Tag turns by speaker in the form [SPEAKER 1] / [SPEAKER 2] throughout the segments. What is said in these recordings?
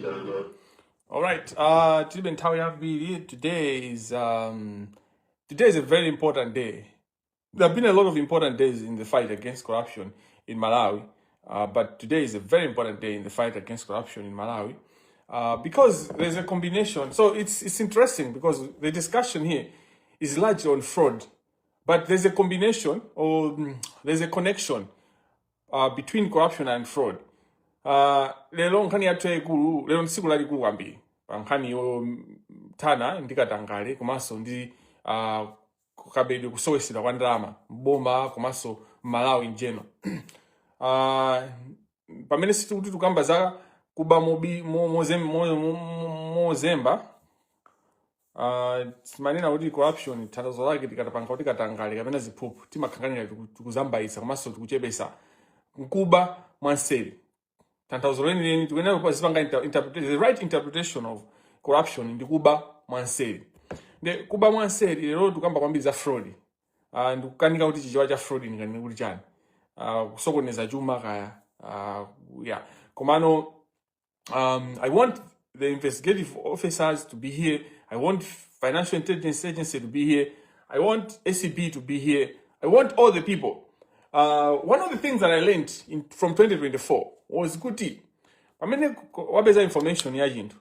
[SPEAKER 1] All right. Tilibe nthawi yambiri. Today is a very important day. There have been a lot of important days in the fight against corruption in Malawi, but today is a very important day in the fight against corruption in Malawi because there's a combination. So it's interesting because the discussion here is largely on fraud, but there's a combination or there's a connection between corruption and fraud. Lero nkhani yathu yayikulu, lero ndi tsiku lalikulu kwambiri pa nkhani yothana ndi katangale komanso ndi kabedwe, kusowesera kwa ndalama mboma komanso Malawi in general. Pamene sitikuti tukamba za kuba mozemba, timanena kuti corruption, tanthauzo lake tikatapanga kuti katangale kapena ziphuphu, timakhanganira tikuzambayitsa komanso tikuchepesa nkuba mwanseri. Tanthauzo lenileni tikuyenera kupazipanga the right interpretation of corruption ndi kuba mwanseri. Ndi kuba mwanseri, lero tikamba kwambiri za fraud. Ndikukanika kuti Chichewa cha fraud ndinganene kuti chani? Kusokoneza chuma kaya, yeah. Komano I want the investigative officers to be here. I want Financial Intelligence Agency to be here. I want ACB to be here. I want all the people. One of the things that I learned from 2024 was kuti pamene wapeza information ya chinthu,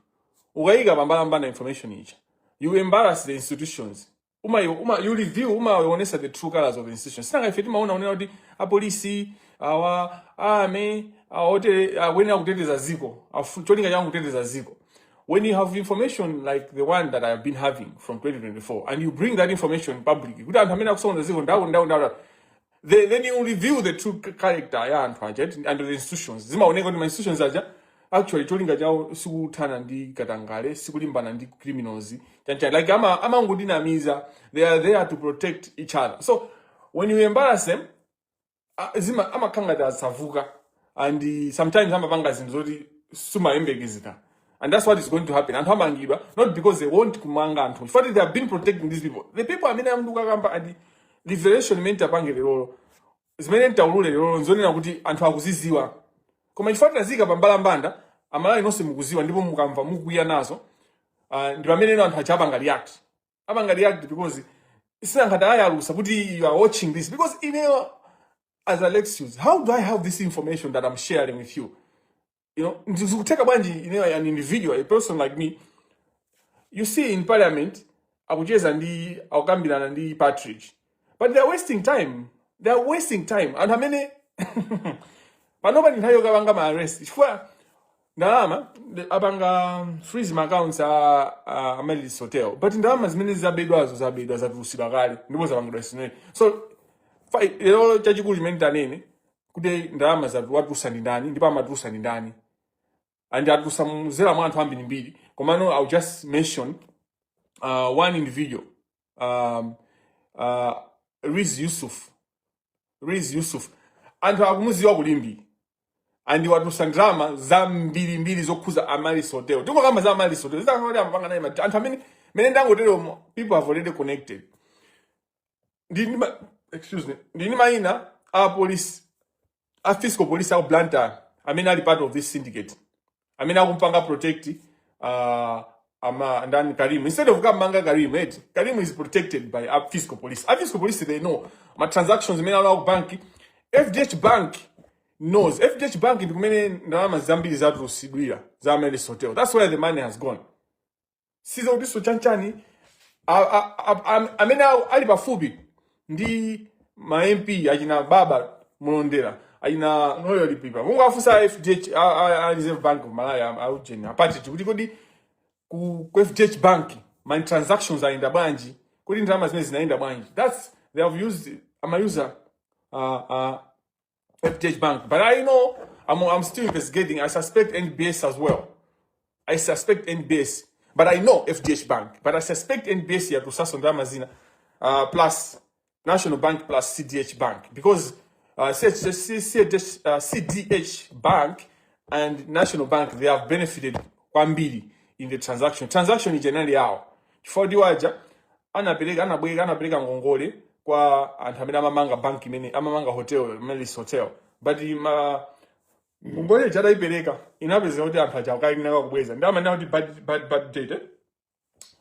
[SPEAKER 1] ukayika pambalambanda information ija, you embarrass the institutions. Uma you review, umaonesa the true colors of the institution. Sinanga ife timaona unena kuti apolisi awa ame awote akuyenera kuteteza ziko, cholinga changu kuteteza ziko. When you have information like the one that I have been having from 2024 and you bring that information public kuti anthu amene akusokoneza ziko ndawo ndawo ndawo, then you reveal the true character ya anthu aja and the institutions. Zimaoneka kuti ma institutions aja actually cholinga chawo sikuthana ndi katangale, sikulimbana ndi criminals chanchani, like amangondinamiza. They are there to protect each other. So when you embarrass them, zima amakhala ngati asavuka and sometimes amapanga zinthu zoti sumayembekezera, and that's what is going to happen. Anthu amangidwa not because they want kumanga anthu, in fact they have been protecting these people, the people amene amdukakamba. And revelation imene tapange lerolo, zimene ntaulule lerolo, nzonena kuti anthu akuziziwa, koma chifukwa tazika pambalambanda, Amalawi nonse mukuziwa ndipo mukamva mukwiya nazo. Ndi pamene anthu aja apanga react, apanga react because sinankhati ayalusa kuti you are watching this, because ineyo as Alexius, how do I have this information that I'm sharing with you? You know, ndizikutheka bwanji ineyo, an individual, a person like me? You see, in parliament akucheza ndi, akukambirana ndi Patrick, but they are wasting time. They are wasting time. Anthu amene panopa ndi nthawi yokapanga ma arrest, chifukwa ndalama apanga freeze ma accounts a Amaryllis Hotel, but ndalama zimene zabedwazo zabedwa, zatulusidwa kale ndipo zapangidwa sinene. So lero chachikulu chimene tanene kuti ndalama watulusa ndi ndani ndipo amatulusa ndi ndani, and atulusa muzera mwa anthu ambirimbiri. Komano I'll just mention one individual, Riz Yusuf. Riz Yusuf anthu akumuziwa kulimbi, and watulusa ndalama zambirimbiri zokhuza Amaryllis Hotel. Tikukamba za Amaryllis Hotel, zitakati amapanga naye anthu amene mene ndangotero, people have already connected. Ndini excuse me, ndini mayina a police, a fiscal police aku Blantyre amene ali part of this syndicate, amene akumpanga protect ama ndani, Karim. Instead of kamanga Karim, eti Karim is protected by a fiscal police. A fiscal police, they know ma transactions amene ali ku bank. FDH Bank knows. FDH Bank ndi kumene ndalama zambiri zatulusidwira za Amaryllis Hotel. That's where the money has gone. Sizokutinso chanchani, amene ali pafupi ndi ma MP, achina Baba Mulondera, achina Noel Lipipa, mungafunsa FDH, a Reserve Bank of Malawi, aujeni apatiti kuti kodi ku FDH Bank ma transactions ayenda bwanji? Kodi ndalama zimene zinayenda bwanji? That's they have used, amayuza FDH Bank. But I know I'm still investigating. I suspect NBS as well. I suspect NBS, but I know FDH Bank. But I suspect NBS yatulusaso ndalama zina, plus National Bank plus CDH Bank, because CDH, CDH Bank and National Bank, they have benefited kwambiri in the transaction. Transaction ija yawo chifukwa kuti waja anapereka, anabweka, anapereka ngongole kwa anthu amene amamanga bank imene amamanga hotel, Amaryllis Hotel, but ma Ngongole ija atayipereka inapezeka kuti anthu aja akukanika kubweza, ndi amanena kuti bad, bad, bad debt, eh?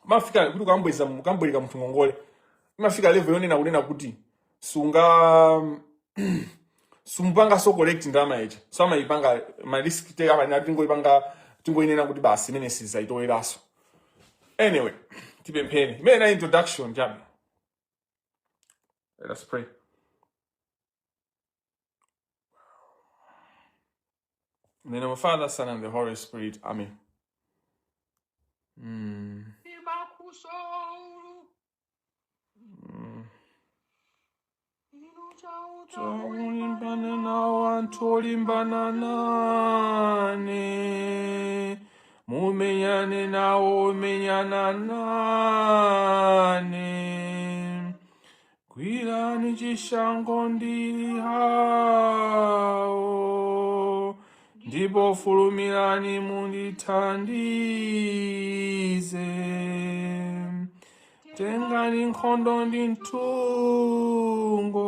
[SPEAKER 1] Mafika kuti ukambweza, ukambwereka munthu ngongole, imafika level yonena kunena kuti sunga sumpanganso collect ndalama ija. So amayipanga ma risk taker, amanena tingoyipanga, tingoyinena kuti basi, imene sizayitoweranso. Anyway, tipemphere. Imene na introduction chabe. Let us pray. In the name of the Father, Son, and the Holy Spirit. Amen. Olimbana nawo anthu olimbana nane, mumenyane nawo omenyana nane. Gwirani chishango ndi lihawo, ndipo fulumirani mundithandize. Tengani nkhondo ndi nthungo,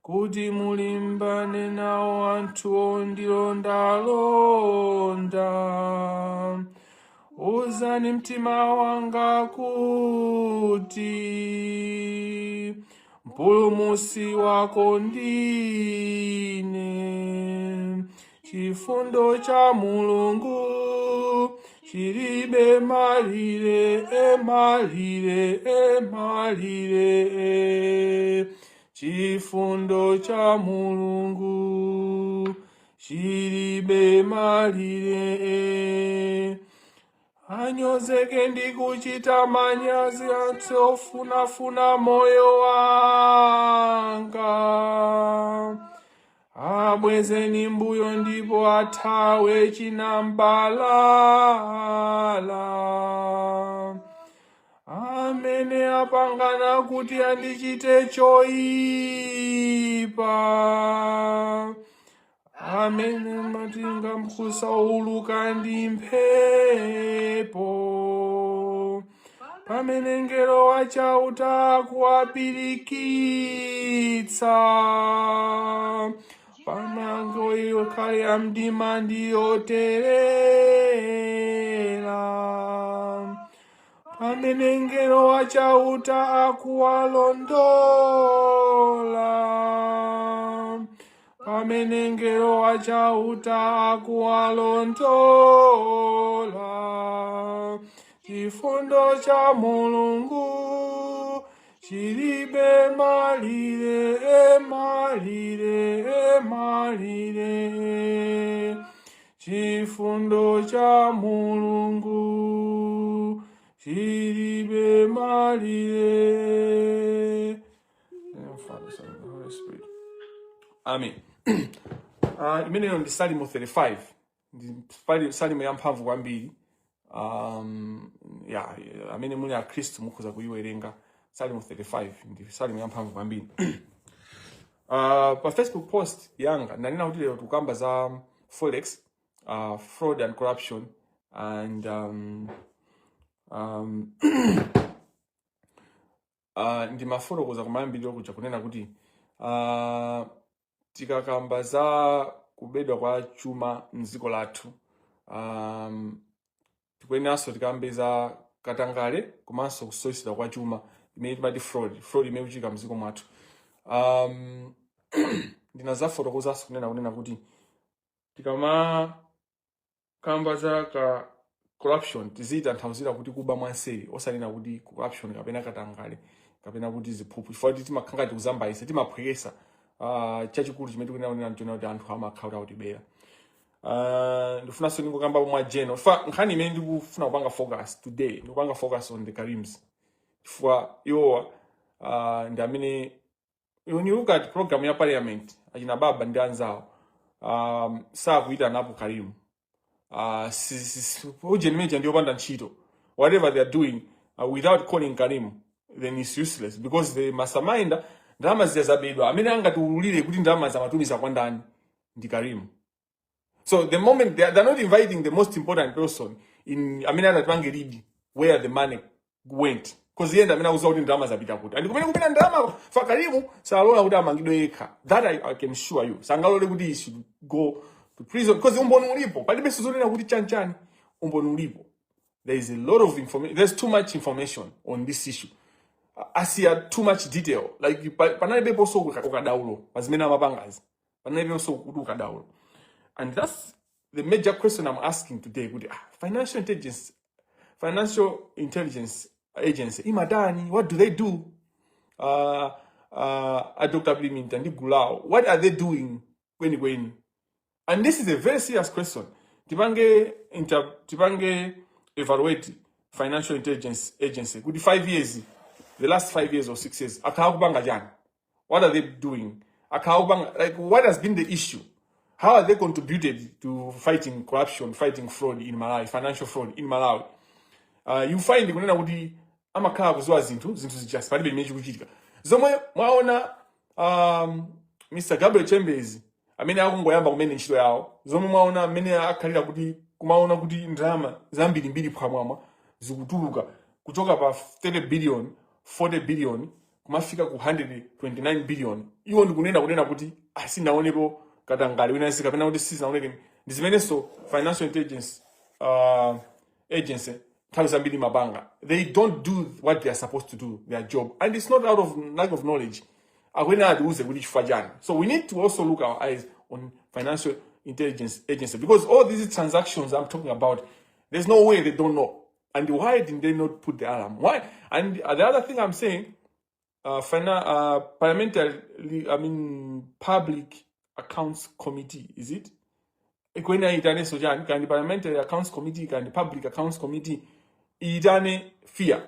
[SPEAKER 1] kuti mulimbane nawo anthu ondilondalonda. Uzani mtima wanga kuti Mpulumutsi wako ndine. Chifundo cha Mulungu chilibe malire, e malire, e malire, e. Chifundo cha Mulungu chilibe malire. Anyozeke ndi kuchita manyazi anthu ofunafuna moyo wanga. Abwezeni mbuyo ndipo athawe chinambalala. Amene apangana kuti andichite choyipa, amene amatenga mphukira owuluka ndi mphepo, pamene mngelo wa Chauta akuwapirikitsa, panango ikhale ya mdima ndi yoterera, pamene mngelo wa Chauta akuwalondola, pamene mngelo wa Chauta akuwalondola. Chifundo cha Mulungu chilibe malire, e malire, e malire. Chifundo cha Mulungu chilibe malire. Father, Son, and the Holy Spirit. Amen. Imeneyo ndi Salimo 35, ndi salimo yamphamvu kwambiri. Ya, amene muli akhristu mukhoza kuyiwerenga. Salimo 35 ndi salimo yamphamvu kwambiri. Pa Facebook post yanga ndanena kuti lero tikukamba za forex, fraud and corruption and ndimafotokoza kumayambiriro kuja kunena kuti tikakamba za kubedwa kwa chuma mdziko lathu, tikuyeneranso tikambe za katangale komanso kusowetsedwa kwa chuma imene timati fraud imene ikuchitika mdziko mwathu. Ndinazafotokozanso kunena kuti tikamakamba za ka corruption tizitanthauzira kuti kuba mwanseri, osanena kuti corruption kapena katangale kapena kuti ziphuphu, chifukwa kuti timakhala ngati kuzambayisa, timaphwekesa chachikulu chimene tikunena kunena nchona kuti anthu amakhala kuti akutibera. Ndifunanso ndingokambapo mwa general fa nkhani imene ndikufuna kupanga focus today. Ndikupanga focus on the Karims chifukwa iwowa ndi amene, when you look at program ya parliament, achina Baba ndi anzawo sakuyitanapo Karim. Ujeni meja ndiyopanda ntchito. Whatever they are doing without calling Karim, then it's useless because the mastermind, ndalama zija zabedwa, amene angatiululire kuti ndalama zamatumiza kwa ndani ndi Karim. So the moment they're not inviting the most important person in amene atatipange lead where the money went, Because iye ndi amene akuziwa kuti ndalama zapita kuti and kumene kupita ndalama. Fa Karimu salola kuti amangidwe yekha. That I can assure you. Sangalole kuti he should go to prison because umboni ulipo. Palibenso zonena kuti chanchani, umboni ulipo. There is a lot of information. There's too much information on this issue. Asiya too much detail. Like panalibeponso ukadaulo pa zimene amapangazi, panalibenso kuti ukadaulo. And that's the major question I'm asking today, kuti Financial Intelligence Agency imatani? What do they do? A Dr. Bliminta ndi gulu lawo, what are they doing kwenikweni? And this is a very serious question. Tipange evaluate Financial Intelligence Agency kuti 5 years, the last 5 years or 6 years, akhala kupanga chani? What are they doing? Akhala kupanga, like, what has been the issue? How are they contributed to fighting corruption, fighting fraud in Malawi, financial fraud in Malawi? You find kunena kuti amakhala kuziwa zinthu zija, palibe chimene chikuchitika. Zomwe mwaona Mr Gabriel Chambers amene akungoyamba kumene ntchito yawo, zomwe mwaona amene akhalira kuti kumaona kuti ndalama zambirimbiri phwamwamwa zikutuluka kuchoka pa 30 billion, 40 billion, kumafika ku 129 billion, iwo ndikunena kunena kuti asinaonepo katangale winansi kapena kuti sizinaoneke. Ndi zimenenso Financial Intelligence Agency nthawi zambiri mapanga. They don't do what they are supposed to do, their job, and it's not out of lack of knowledge. Akwena atiuze kuti chifukwa chani. So we need to also look our eyes on Financial Intelligence Agency, because all these transactions I'm talking about, there's no way they don't know. And why didn't they not put the alarm? Why? And the other thing I'm saying, parliamentary, I mean, Public Accounts Committee, is it? Ikwena itanenso chani, kandi Parliamentary Accounts Committee, kandi Public Accounts Committee, iitane FIA,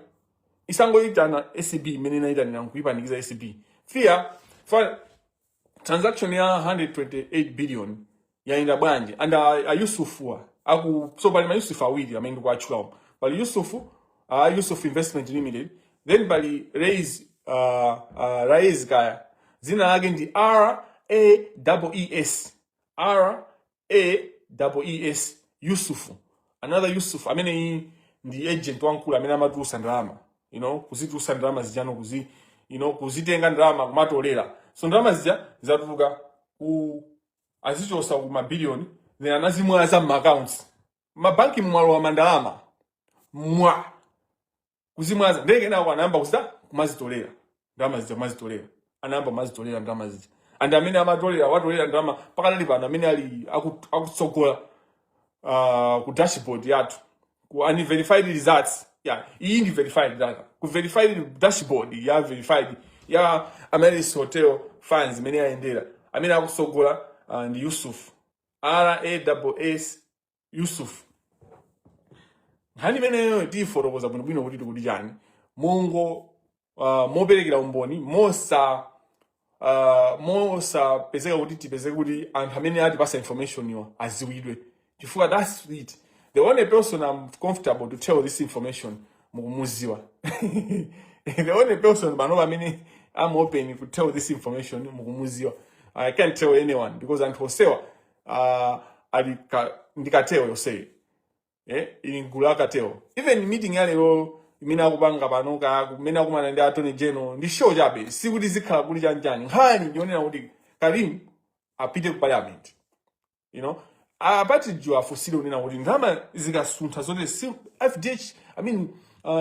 [SPEAKER 1] isangoitana ACB imene inaitanira nkuipanikiza ACB. FIA fa transaction ya 128 billion yayenda bwanji? And a Yusufuwa aku, so pali ma Yusufu awiri amene ndikuatchulawo. Pali Yusufu, Yusuf Investment Limited, then pali Raise, Raise kaya dzina lake ndi R A E S, R A E S Yusufu, another Yusuf amene iyi ndi agent wamkulu amene amatulusa ndalama, kuzitulusa ndalama zijano, kuzi kuzitenga ndalama kumatolera. So ndalama zija zatuluka ku azichosa ku mabiliyoni, then anazimwaza mma accounts, mabanki mwalowa mandalama mwa kuzimwaza. Ndeke kenako anayamba kuzita kumazitolera ndalama zija, kumazitolera, anayamba kumazitolera ndalama zija. And amene amatolera, watolera ndalama pakadali pano, amene ali akutsogola ku dashboard yathu, ku unverified results, yeah, iyi ndi verified data, ku verified dashboard ya verified ya Amaryllis Hotel funds imene yayendera, amene akutsogola ndi Yusuf, R A S Yusuf. Nkhani imeneyo tiyifotokoza bwinobwino kuti tikuti chani, mongo moperekera umboni, mosapezeka kuti tipezeke kuti anthu amene atipasa information iwa aziwidwe, chifukwa that's it. The only person I'm comfortable to tell this information mukumuziwa. The only person pano amene I'm open to tell this information mukumuziwa. I can't tell anyone because anthu osewa ali ndi cartel yonseyi, ili mgulu la cartel. Even meeting ya lero imene akupanga pano, ka kumene akumana ndi Attorney General, ndi show chabe, sikuti zikhala kuli chanchani. Nkhani ndionena kuti Karim apite ku parliament, apati afusire unena kuti ndalama zikasuntha zote si FDH, I mean,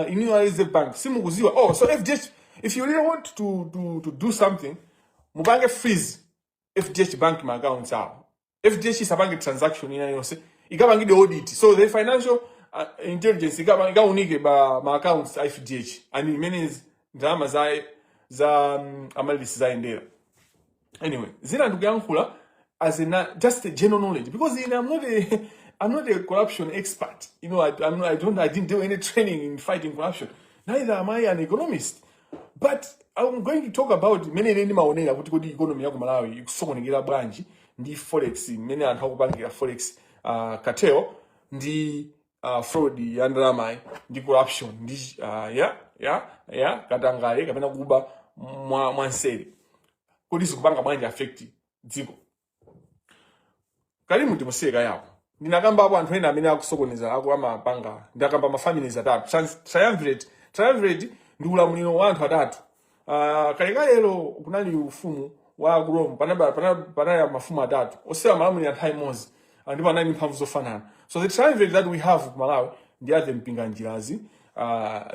[SPEAKER 1] inu Reserve Bank simukuziwa? Oh, so FDH, if you really want to do something, mupange freeze FDH Bank ma accounts awo. FDH isapange transaction ina yonse, ikapangidwe audit. So the Financial Intelligence ikaunike ba ma accounts a FDH and imene ndalama za Amaryllis zayendera. Anyway, zina ndikuyankhula as just a general knowledge because I'm not a corruption expert. I, I'm not, I don't I didn't do any training in fighting corruption, neither am I an economist, but I'm going to talk about mmene ine ndimaonera kuti kodi economy ya ku Malawi ikusokonekera bwanji ndi forex, mmene anthu akupangira forex cartel ndi fraud ya ndalamayi ndi corruption ndi ya katangale kapena kuba mwanseri, kodi zikupanga bwanji affect dziko. Kalimu timuseka yapo. Ndinakambapo anthu ena amene akusokoneza, aku amapanga, ndakamba ma families atatu, triumvirate. Triumvirate ndi Ndi ulamuliro wa anthu atatu. Kalekalelo kunali ufumu wa ku Rome, panali mafumu atatu onsewa amalamulira nthawi imodzi, ndipo anali ndi mphamvu zofanana. So the triumvirate that we have ku Malawi ndi a the Mpinganjirazi,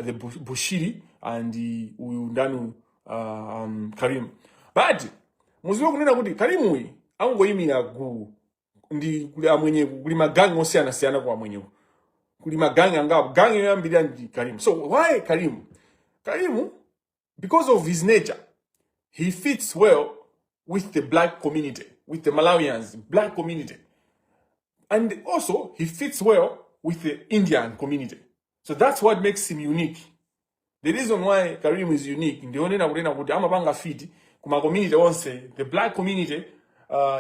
[SPEAKER 1] the Bushiri and uyu ndani, Karim. But muziwe kunena kuti Karimuyi angoyimira gulu. Ndi kuli amwenyeku, kuli magangi osiyanasiyana ku amwenyeku, kuli magangi angapo. Gangi yoyambirira ndi Karimu. So why Karimu? Karimu, because of his nature, he fits well with the black community, with the Malawians black community, and also he fits well with the Indian community. So that's what makes him unique. The reason why Karim is unique, ndionena kunena kuti amapanga fit kuma community onse, the black community,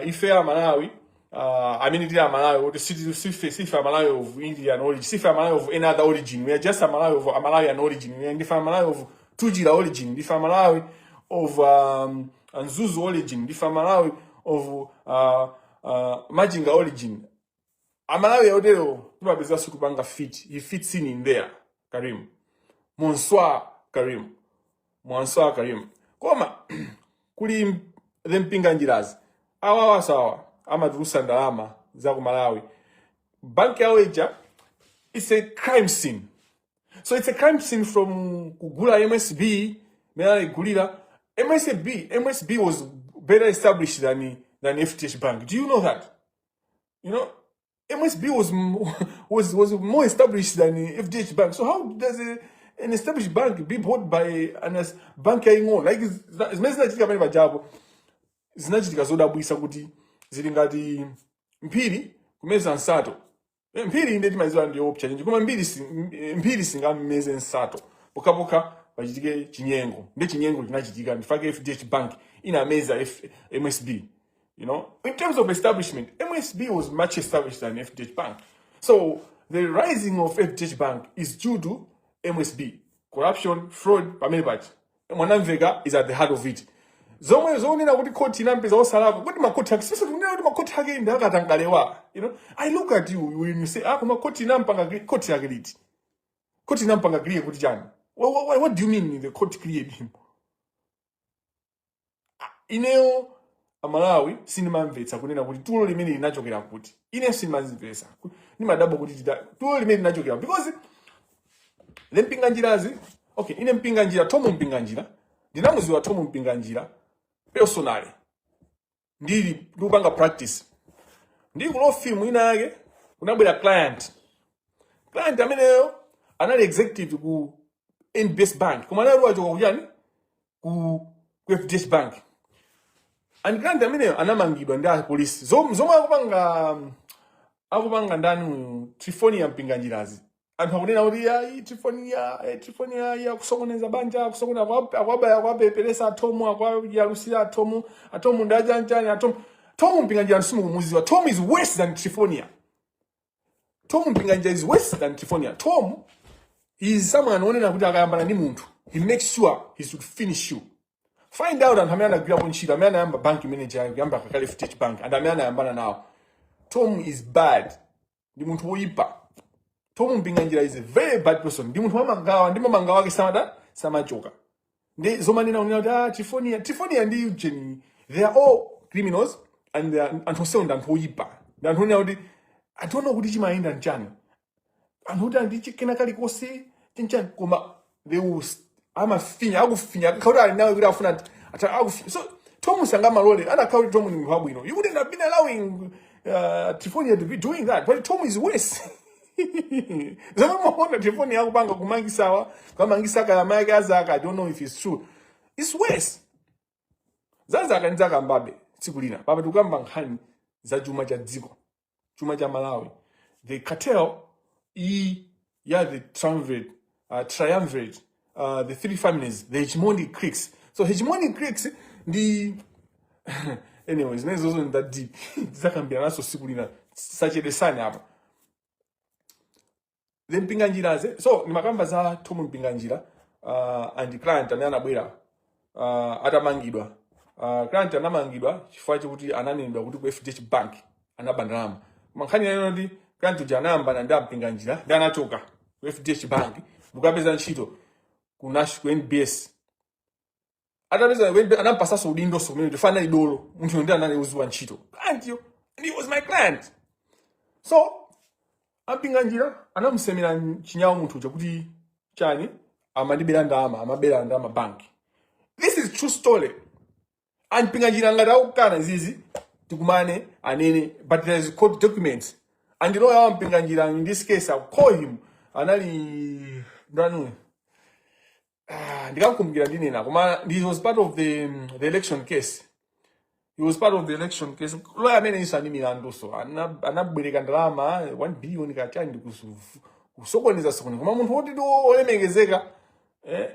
[SPEAKER 1] ife a Malawi, amene tili a Malawi kuti sife a Malawi of Indian origin, sife a Malawi of any other origin. We are just a Malawi of a Malawian origin. We are ndife a Malawi of Tujira origin, ndife a Malawi of Mzuzu origin, ndife a Malawi of Machinga origin. Amalawi otero timapezanso kupanga fit. He fits in there. Karim, bonsoir Karim, bonsoir Karim. Koma kuli the Mpinganjirazi. Awawasawa amatulusa ndalama za ku Malawi. Banki yawo ija, it's a crime scene. So it's a crime scene from kugula MSB, mene anaigulira MSB. MSB was better established than FDH Bank. Do you know that? You know, MSB was more established than FDH Bank. So how does an established bank be bought by an bank yaing'ono? Like, zimene zinachitika pamene pajapo zinachitika zodabwisa kuti zili ngati mphiri kumeza nsato. Mphiri inde timaziwa ndi yoopsa chenji, koma mphiri singameze nsato pokhapokha pachitike chinyengo. Ndi chinyengo chinachitika ndifake FDH Bank inameza MSB. In terms of establishment, MSB was much established than FDH Bank. So the rising of FDH Bank is due to MSB. Corruption, fraud, pamene pachi. Mwanamveka is at the heart of it. Zomwe zonena kuti khoti inampeza osalakwa, kuti makhoti ake, sisi kunena kuti makhoti ake ndi akatangalewa. I look at you when you say, "Ah, koma khoti inampanga." Khoti yake liti? Khoti inampanga clear kuti chani? What do you mean the court cleared him? Ineyo Amalawi sindimamvetsa kunena kuti tulo limene linachokera kuti. Ine sindimamvetsa, ndimadabwa kuti tulo limene linachokera, because the Mpinganjirazi, okay, ine Mpinganjira, Tom Mpinganjira, ndinamuziwa Tom Mpinganjira personally ndili ndikupanga practice, ndili ku law firm ina yake. Kunabwera client. Client ameneyo anali executive ku NBS Bank, koma anali wachoka kuchani, ku FDH Bank. And client ameneyo anamangidwa ndi apolisi. Zomwe akupanga ndani uyu, Trifonia Mpinganjirazi, anthu akunena kuti ayi, Trifonia, Trifonia ayi, akusokoneza banja, akusokoneza, akwabaya, akwapeperesa atomu, akwayalusira atomu, atomu ndi achanchani, atomu. Tom Mpinganjira simukumuziwa. Tom is worse than Trifonia. Tom Mpinganjira is worse than Trifonia. Tom is someone onena kuti akayambana ndi munthu, he makes sure he should finish you. Find out anthu amene anagwirapo ntchito, amene anayamba bank manager, kuyamba kakale FDH Bank, and amene anayambana nawo. Tom is bad, ndi munthu woyipa. Tom Mpinganjira is a very bad person. Ndi munthu wamangawa, ndi mamangawa ake samada samachoka. Ndi zomanena kunena kuti, ah, Trifonia, Trifonia ndi Eugene, they are all criminals and they are, anthu onsewo ndi anthu oyipa. Ndi anthu onena kuti anthu ona kuti chimayenda nchani, anthu kuti andi kena kalikonse chinchani, koma they will amafinya, akufinya akakhala ali nawe kuti afuna akufinya. So Tom sangamalole. Anakhala kuti Tom ni munthu wabwino, you wouldn't have been allowing Trifonia to be doing that, but Tom is worse. Zomwe maona Trifonia akupanga, kumangisawa, kumangisa kaya mayake azaka, I don't know if it's true. It's worse. Zazaka ndidzakambabe tsiku lina. Papa tikukamba nkhani za chuma cha dziko, chuma cha Malawi. The cartel iyi ya the triumvirate, the three families, the hegemonic cliques. So hegemonic cliques ndi, anyway, zimene zozo ndi that deep, tidzakambira naso tsiku lina. Sachedesani apa the Mpinganjiraze. So ndimakamba za Tom Mpinganjira and client amene anabwera atamangidwa. Client anamangidwa chifukwa chokuti ananenedwa kuti ku FDH Bank anaba ndalama. Koma nkhani yayo kuti client uja anayambana ndi aMpinganjira ndi anachoka ku FDH Bank ndikukapeza ntchito. ku NBS. Atapeza ku NBS, anampasanso udindoso kumene tifana idolo munthu ndi anali uziwa ntchito client yo, and he was my client. So a Mpinganjira anamusemera chinyawo munthu uja kuti chani, amandibera ndalama, amabera ndalama bank. This is true story. A Mpinganjira ngati akukana izizi, tikumane anene, but there is court documents and lawyer wa Mpinganjira in this case, I'll call him, anali ndani? Ah, ndikamkumbukira ndinena, koma he was part of the election case. He was part of the election case. Lawyer amene iso ani milandu, so anabwereka ndalama 1 billion kachani ndi kusokoneza sokoneza, koma munthu woti ndi olemekezeka, eh?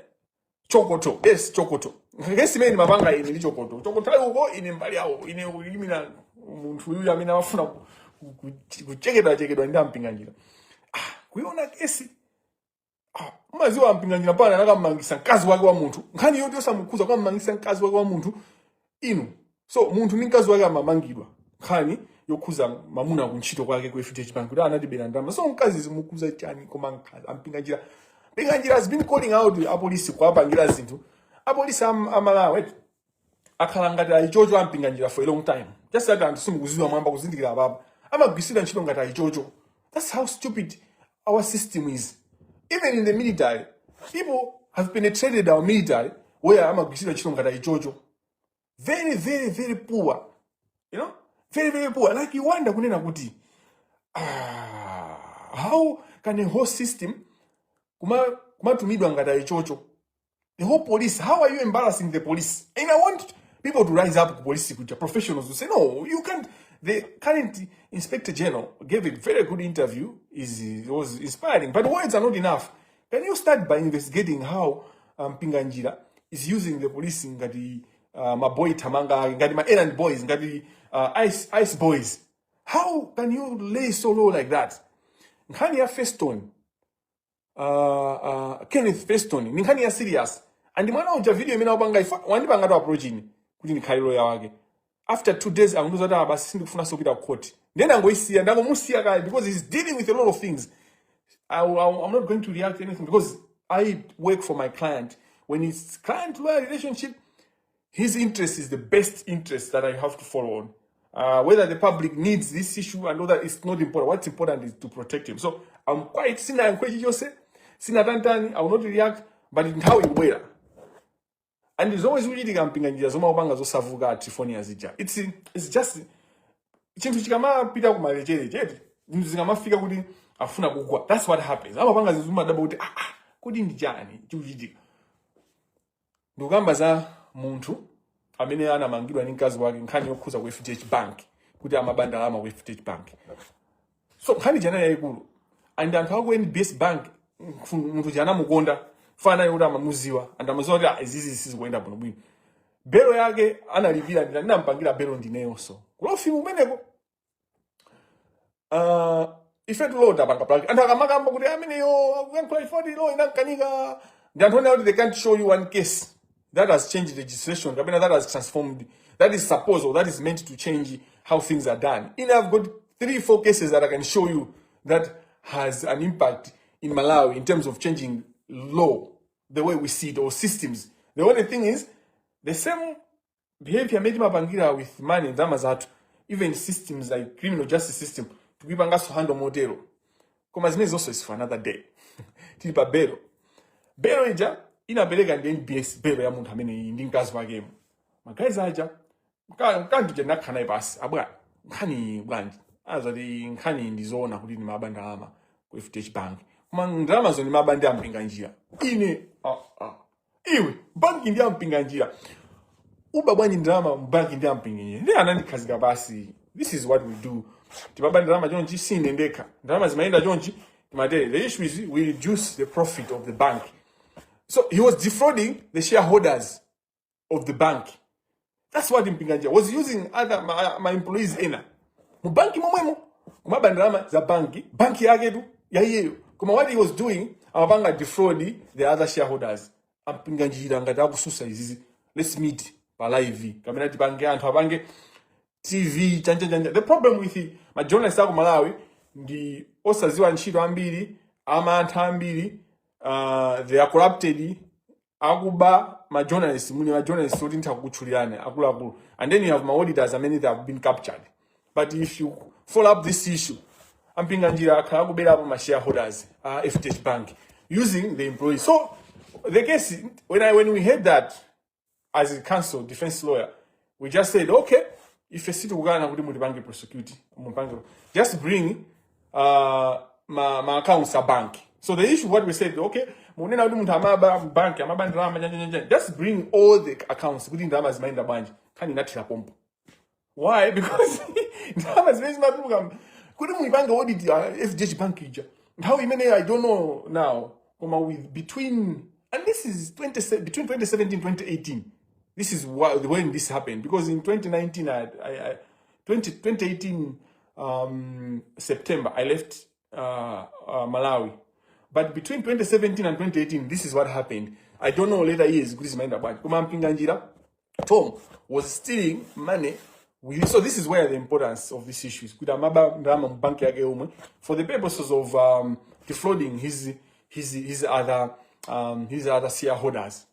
[SPEAKER 1] Chokoto, yes, Chokoto. Kesi imene mapanga ine ndi Chokoto. Chokoto ali uko, ine mbali yawo, ine kuyimira munthu uyu amene amafuna kuchekedwa chekedwa ndi a Mpinganjira. Ah, kuiona kesi, ah, umaziwa a Mpinganjira pana anakamangisa mkazi wake wa munthu, nkhani yoti osamukhuza, kwamangisa mkazi wake wa munthu inu. So munthu ndi mkazi wake amamangidwa nkhani yokhuza mamuna kuntchito kwake ku FDH Bank kuti anatibera ndalama. So mkazi zimukhuza chani? Koma mkazi a Mpinganjira, Mpinganjira has been calling out apolisi, kuwapangira zinthu apolisi amalawi akhala ngati ayichocho a Mpinganjira for a long time. Just that anthu simukuziwa, mwamba kuzindikira apapa amagwirisira ntchito ngati ayichocho. That's how stupid our system is. Even in the military, people have penetrated our military where amagwirisira ntchito ngati ayichocho. Very, very, very poor, very, very poor. Like you wonder kunena kuti, ah, how can a whole system kumatumidwa ngati ayichocho? The whole police, how are you embarrassing the police? And I want people to rise up ku police kuja, professionals, to say, "No, you can't." The current inspector general gave a very good interview, is it was inspiring, but words are not enough. Can you start by investigating how Mpinganjira is using the police ngati maboy tamanga ake, ngati ma errand boys, ngati ice boys? How can you lay so low like that? Nkhani ya Feston, Kenneth Feston, ni nkhani ya serious. And mwana uja, video imene akupanga ifa wandipanga to approach ine kuti ndikhale lawyer wake. After 2 days akundiuza kuti, "Ah, basi, sindikufunanso kupita ku court." Then angoisiya, ndangomusiya kale because he's dealing with a lot of things. I'm not going to react to anything because I work for my client. When it's client lawyer relationship, his interest is the best interest that I have to follow on. Whether the public needs this issue and all that is not important. What's important is to protect him. So I'm quite sina chilichonse, sina tantani, I will not react, but nthawi ikubwera. And zomwe zikuchitika Mpinganjira, zomwe akupanga zosavuka Trifonia zija. It's just chinthu chikamapita kumalechereche chete, zinthu zikamafika kuti afuna kugwa. That's what happens. Amapanga zinthu zimadabwa kuti, ah, ah, kodi ndi chani chikuchitika? Ndikukamba za munthu amene anamangidwa ndi mkazi wake, nkhani yokhuza ku FDH Bank kuti amaba ndalama ku FDH Bank. So nkhani jana yayikulu, and anthu aku NBS Bank, munthu jana anamukonda fana kuti amamuziwa and amaziwa kuti, ah, izizi sizikuyenda bwinobwino. Belo yake analipira ndina, ndinampangira belo ndineyonso kulofimu kumeneko. Ife tulota panga plug anthu akamakamba kuti ameneyo akuyankhula ifoti law inankanika, ndi anthu onena kuti they can't show you one case that has changed legislation kapena that has transformed, that is supposed or that is meant to change how things are done. In I've got three, four cases that I can show you that has an impact in Malawi in terms of changing law the way we see it or systems. The only thing is the same behavior amene timapangira with money, ndalama zathu, even systems like criminal justice system tikuipanganso handle motero. Koma zimene zonse is for another day. Tili pa belo. Belo ija inapereka ndi NBS, belo ya munthu amene iyi ndi mkazi wakemo. Magayizi aja mkanji uja ndinakhala naye pasi, "Abwana, nkhani bwanji?" Azati, "Nkhani ndizoona kuti ndimaba ndalama ku FDH Bank, koma ndalamazo ndimaba ndi a Mpinganjira." Ine, "Ah, ah. Iwe, banki ndi a Mpinganjira, uba bwanji ndalama mbanki ndi a Mpinganjira?" Ndi anandikhazika pasi, "This is what we do, timaba ndalama chonchi, sine ndekha, ndalama zimayenda chonchi, timatere. The issue is we reduce the profit of the bank." So he was defrauding the shareholders of the bank. That's what Mpinganjira was using, other my employees ena mu banki momwemo kumaba ndalama za banki, banki yake tu ya iyeyo. Koma what he was doing, amapanga defraud the other shareholders. A Mpinganjira ngati akususa izizi, let's meet pa live kamene tipange, anthu apange TV chanja chanja. The problem with ma journalists aku Malawi ndi osaziwa ntchito ambiri, amantha ambiri, they are corrupted. Akuba ma journalists, muli ma journalists oti nditha kukutchulirani akuluakulu, and then you have ma auditors amene they have been captured. But if you follow up this issue, a Mpinganjira akhala akuberapo ma shareholders a FDH Bank using the employees. So the case, when we heard that as a counsel, defense lawyer, we just said, "Okay, ife sitikukana kuti mutipange prosecute, mupange, just bring ma accounts a bank." So the issue, what we said, "Okay, munena kuti munthu amaba bank, amaba ndalama, chani chani chani, just bring all the accounts kuti ndalama zimayenda bwanji." Nkhani inathera pompo. Why? Because ndalama zimene zimatuluka kuti muipange audit FDH Bank ija nthawi imene, I don't know now, koma with between, and this is 20, between 2017, 2018, this is when this happened, because in 2019, I 20, 2018 September I left Malawi, but between 2017 and 2018 this is what happened. I don't know later years kuti zimayenda bwanji, koma Mpinganjira Tom was stealing money. So this is where the importance of this issue is. Kuti amaba ndalama mu banki yake yomwe for the purposes of defrauding his other shareholders.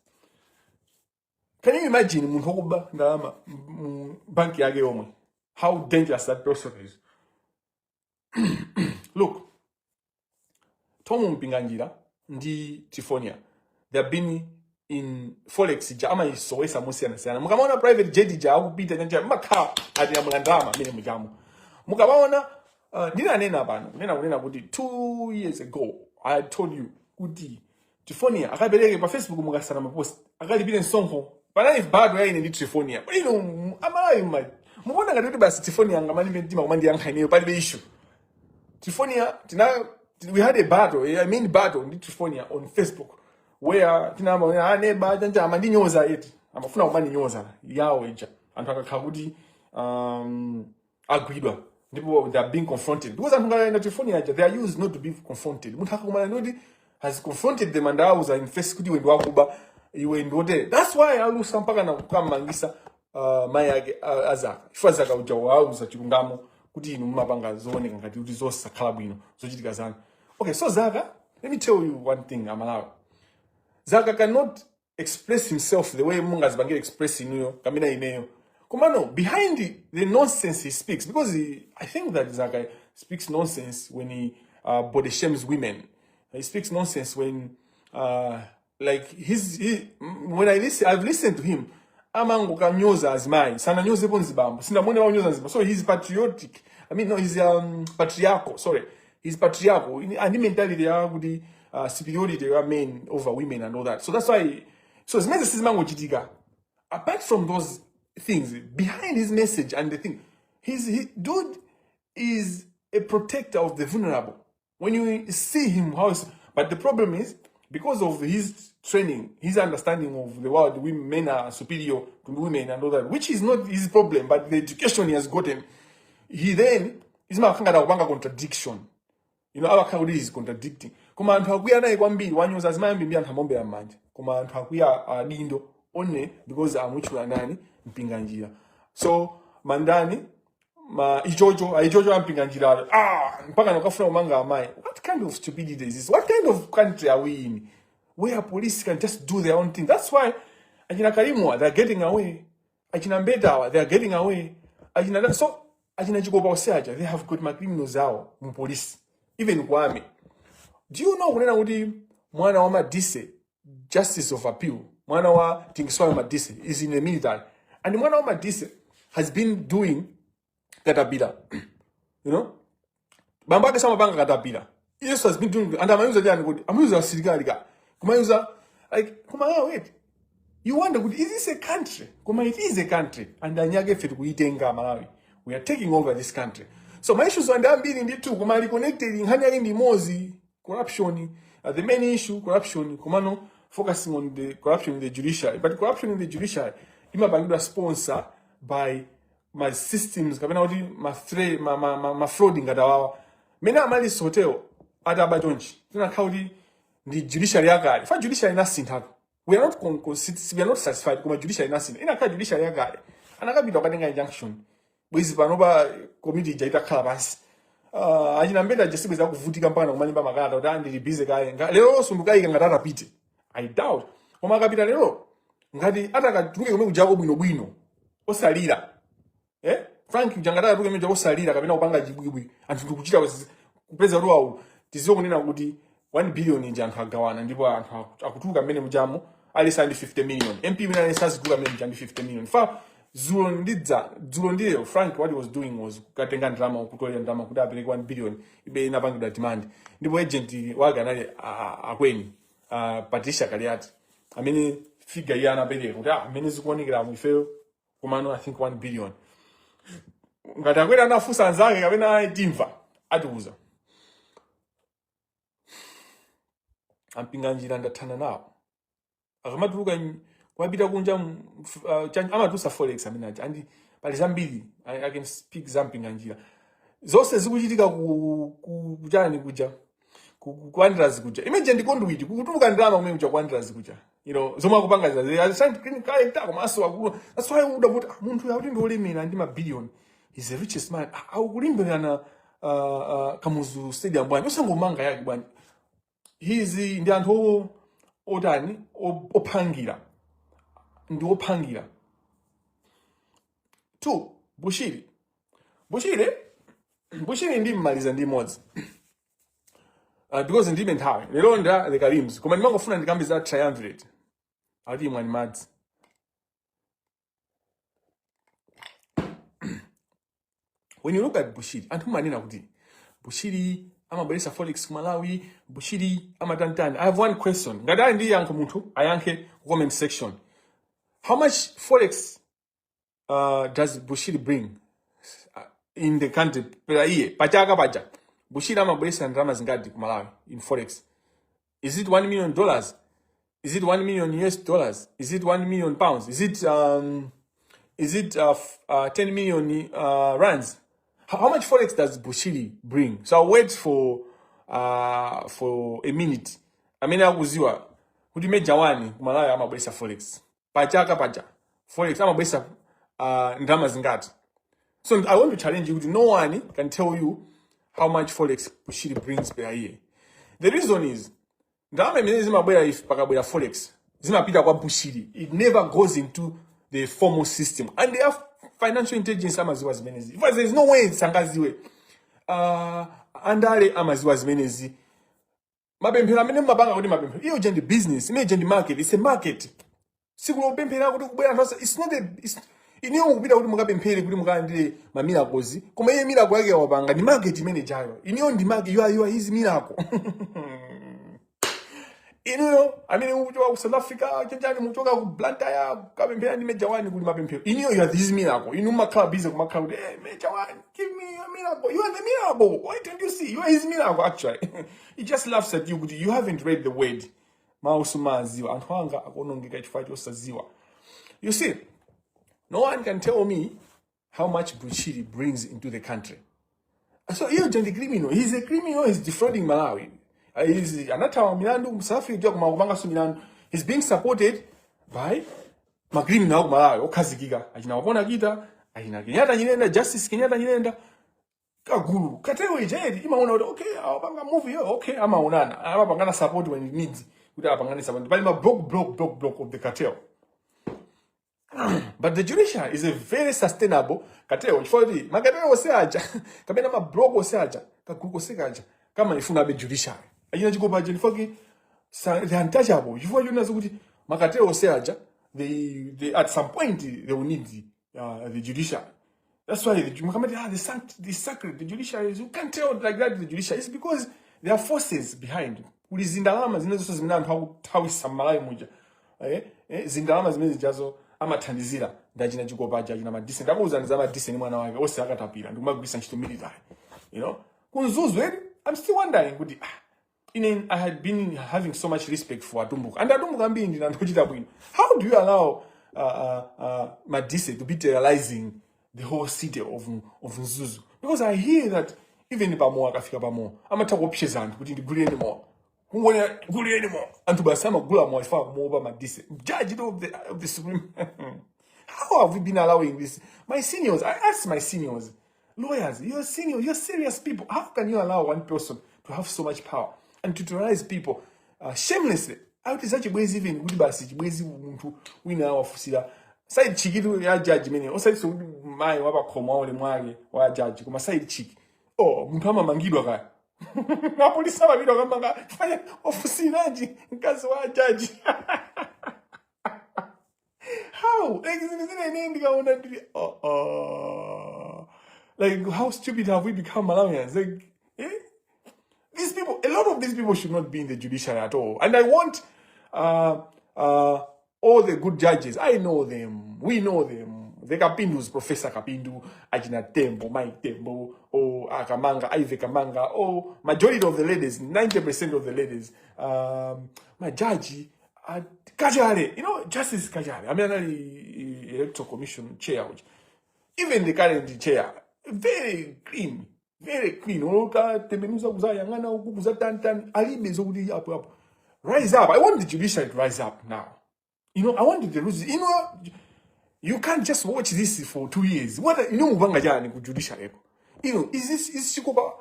[SPEAKER 1] Can you imagine munthu wokuba ndalama mu banki yake yomwe? How dangerous that person is. Look, Tom Mpinganjira ndi Trifonia, they have been in forex ja, amayisowesa mosiyanasiyana. Mukamaona private jet ja akupita chanja, makhala atiyamula ndalama amene muchamo. Mukamaona, ndinanena pano kunena kuti 2 years ago I told you kuti Trifonia akapereke pa Facebook, mukasana ma post, akalipire msonkho. Panali battle ya ine ndi Trifonia. Ino Amalawi mukuona ngati kuti basi Trifonia angamalimbe mtima kumandiyankha ineyo, palibe issue. Trifonia, tina, we had a battle, I mean battle ndi Trifonia on Facebook, where tinama aneba chanja amandinyoza eti, amafuna kumandinyoza yawo ija. Anthu akakhala kuti agwidwa ndipo they are being confronted, because anthu ngati Trifonia aja, they are used not to be confronted. Munthu akakumana ndikuti has confronted them and auza in face kuti iwe ndiwakuba, iwe ndiotere. That's why alusa mpaka na kukamangisa mayi ake azaka, chifukwa Zaka uja wauza chilungamo kuti inu mumapanga zooneka ngati kuti zosakhala bwino zochitika zanu. Okay, so Zaka, let me tell you one thing, Amalawi, Zaka cannot express himself the way mungazipangire express inuyo kamena ineyo. Komano behind the nonsense he speaks, because I think that Zaka speaks nonsense when he body shames women. He speaks nonsense when like his he, when I listen, I've listened to him, amangokanyoza azimayi, sananyozepo mzibambo, sindamone wanyoza mzibambo. So he's patriotic, I mean, no, he's patriarchal, sorry, he's patriarchal and mentality ya kuti superiority ya men over women and all that. So that's why, so zimene sizimangochitika. Apart from those things, behind his message and the thing, dude is a protector of the vulnerable. When you see him, how is, but the problem is, because of his training, his understanding of the world, women, men are superior to women and all that, which is not his problem, but the education he has gotten, he then izimakhala kupanga contradiction. Amakhala kuti is contradicting. Koma anthu akwiya naye kwambiri, wanyoza azimayi ambiri, anthu amombera m'manja, koma anthu akwiya adindo only because amutchula ndani? Mpinganjira. So mandani ma ichocho aichocho aMpinganjira, mpaka nakafuna kumanga amayi. What kind of stupidity is this? What kind of country are we in where police can just do their own thing? That's why achina Karimwa, they're getting away, achina Mbetawa, they are getting away, achina, so achina Chikopa oseaja, they have got ma criminals awo mu police, even kwame. Do you know kunena kuti mwana wa Madise, justice of appeal, mwana wa Dingiswayo Madise is in the military, and mwana wa Madise has been doing katapira? Bambo ake samapanga katapira, yesu has been doing, and amayuza chani kuti amayuza asilikali ka kumayuza like koma, ah, wait, you wonder kuti is this a country? Koma it is a country, and anyake ife tikuitenga Malawi. We are taking over this country. So ma issues ndi ambiri ndithu, koma ali connected, nkhani yake ndi imodzi, corruption. The main issue, corruption, komano focusing on the corruption in the judiciary. But corruption in the judiciary imapangidwa sponsor by ma systems kapena kuti ma fraud ngati awawa mene Amaryllis Hotel ataba chonchi, tinakhala kuti ndi judiciary yakale fa judiciary inasinthatu. We are not satisfied, koma judiciary inasintha. Inakhala judiciary yakale, anakapita kukatenga injunction, bwezi pano pa committee ija itakhala pansi. Achina Mbeta aja sibwezi akuvutika mpaka kumalimba makalata kuti andili busy kaye. Lero ndikayika ngati atapite, I doubt. Koma akapita lero, ngati atakatuluke kumene kujako bwinobwino osalira, eh? Frank uja ngati akatuluke kumene kujako osalira kapena kupanga chibwibwi, anthu ndikuchita kupeza kuti wawu, tiziwe kunena kuti 1 billion ija anthu agawana, ndipo anthu akutuluka mmene mujamo aliyense ndi 50 million. MP wina aliyense azituluka mmene muja ndi 50 million. Fa dzulo ndidza dzulo ndiyo Frank, what he was doing was kukatenga ndalama, kutolera ndalama kuti apereke 1 billion ibe inapangidwa demand. Ndipo agent wake anali akweni Patricia Kaliati, amene figure iye anapereka kuti amene zikuonekera ifeyo komano I think 1 billion. Ngati akwera anafunsa anzake kapena timva atiuza. Ampinganjira ndathana nawo. Akamatuluka kumapita kunja, amatulutsa forex amene aja, and pali zambiri I can speak za Mpinganjira zonse zikuchitika ku kuchani kuja, ku Wanderers kuja. Imagine ndi conduit kukutuluka ndalama kumene kuja ku Wanderers kuja, zomwe akupanga za they are trying to clean character komanso akulu. That's why uda kuti munthu yakuti ndi olemera ndi mabiliyoni, he's the richest man. Akulimbirana Kamuzu Stadium bwanji, osangomanga yake bwanji? Hizi ndi anthu otani, ophangira, ndi ophangira. Two, Bushiri. Bushiri ndi mmaliza ndi imodzi, because ndilibe nthawi lero nda the Karims, koma ndimangofuna ndikambe za triumvirate. Ati imwani madzi. When you look at Bushiri, anthu manena kuti Bushiri amabweretsa forex ku Malawi, Bushiri amatantani. I have one question. Ngati ali ndi yankho munthu ayankhe ku comment section. How much forex does Bushiri bring in the country per year? Pachaka paja Bushiri amabweretsa ndalama zingati ku Malawi in forex? Is it $1 million? Is it US$1 million? Is it £1 million? Is it 10 million rands? How much forex does Bushiri bring? So I'll wait for a minute. Amene akuziwa kuti Major One ku Malawi amabweretsa forex pachaka paja, forex amabweretsa ndalama zingati? So I want to challenge you kuti no one can tell you how much forex Bushiri brings per year. The reason is ndalama imene zimabwera, if pakabwera forex, zimapita kwa Bushiri. It never goes into the formal system, and they have financial intelligence, amaziwa zimenezi. If there is no way sangaziwe. Andale amaziwa zimenezi. Mapemphero amene mumapanga kuti mapemphero, iyo ndi business, imene ndi market. It's a market. Siku lopemphera kuti kubwera anthu it's not a, it's, iniyo mukupita kuti mukapemphere kuti mukalandire ma miracles, koma iye miracle yake wapanga ndi market imene jayo. Iniyo ndi market. You are his miracle. Inuyo amene mukuchoka ku South Africa, chanjani, mukuchoka ku Blantyre kapemphera ndi Major One, kuli mapemphero, iniyo you are his miracle. Inu mumakhala busy kumakhala kuti, "Hey, Major One, give me your miracle." You are the miracle. Why don't you see you are his miracle? Actually, he just laughs at you kuti you haven't read the word. Mawu sumaziwa. Anthu anga akuonongeka chifukwa chosaziwa. You see, no one can tell me how much Bushiri brings into the country. So iyo ndi criminal. He's a criminal. He's defrauding Malawi. He's anathawa milandu ku South Africa kuma kupanganso milandu. He's being supported by ma criminal ku Malawi okhazikika, achina Wapona Kita, achina Kenyatta Nyirenda, Justice Kenyatta Nyirenda, kagulu katero ijeri imaona kuti okay, awapanga movie yo, okay, amaonana, amapangana support when it needs kuti apangane support. Pali ma block block block block of the cartel, but the judiciary is a very sustainable cartel, chifukwa kuti ma cartel onse aja kapena ma block onse aja, kagulu konse kaja kamaifuna abe judiciary. Achina Chikopa aja chifukwa ki they are untouchable, chifukwa chonazo kuti ma cartel onse aja they at some point they will need the judiciary. That's why the Muhammad, the sacred, the judiciary is, you can't tell like that the judiciary. It's because there are forces behind. Kuli zindalama zimene zonse zimene anthu akuthawisa m'Malawi muja. Zindalama zimene zijazo amathandizira ndi achina Chikopa aja, achina Madise. Ndakuwuzani za Madise ni mwana wake onse akatapira ndikumagwisa ntchito military. Ku Mzuzu eri, I'm still wondering kuti ine I had been having so much respect for Atumbuka. And Atumbuka ambiri ndi anthu ochita bwino. How do you allow Madise to be terrorizing the whole city of Mzuzu? Because I hear that even pamowa, akafika pamowa amatha kuopseza anthu kuti ndigulireni mowa. Kungonena gulireni mowa. Anthu basi amagula mowa chifukwa kumuopa Madise. Judge of the Supreme. How have we been allowing this? My seniors, I ask my seniors, lawyers, you're senior, you're serious people. How can you allow one person to have so much power and to terrorize people shamelessly? Akuti za chibwezi, even kuti basi chibwezi, munthu wina wafusira side chick itu ya judge imene, osati kuti mayi wapakhomo wa ulemu wake wa judge, koma side chick. Oh, munthu amamangidwa kaya, apolisi amapita kamanga fanya wafusiranji mkazi wa judge. How? Like, zinthu zina ine ndikaona ndili, oh, oh. Like, how stupid have we become, Malawians? Like, eh? These people, a lot of these people should not be in the judiciary at all. And I want all the good judges. I know them. We know them. The Kapindus, Professor Kapindu, Ajina Tembo, Mike Tembo, or Kamanga, Ivy Kamanga, or majority of the ladies, 90% of the ladies, majaji, Kachale, Justice Kachale, I mean, the Electoral Commission chair, even the current chair, very clean, very clean. Utatembenuza kuzayang'ana uku kuzatantani, alibe zokuti apo apo. Rise up. I want the judiciary to rise up now. I want the you can't just watch this for 2 years. What mupanga chani ku judiciary ko? Is this is Chikopa?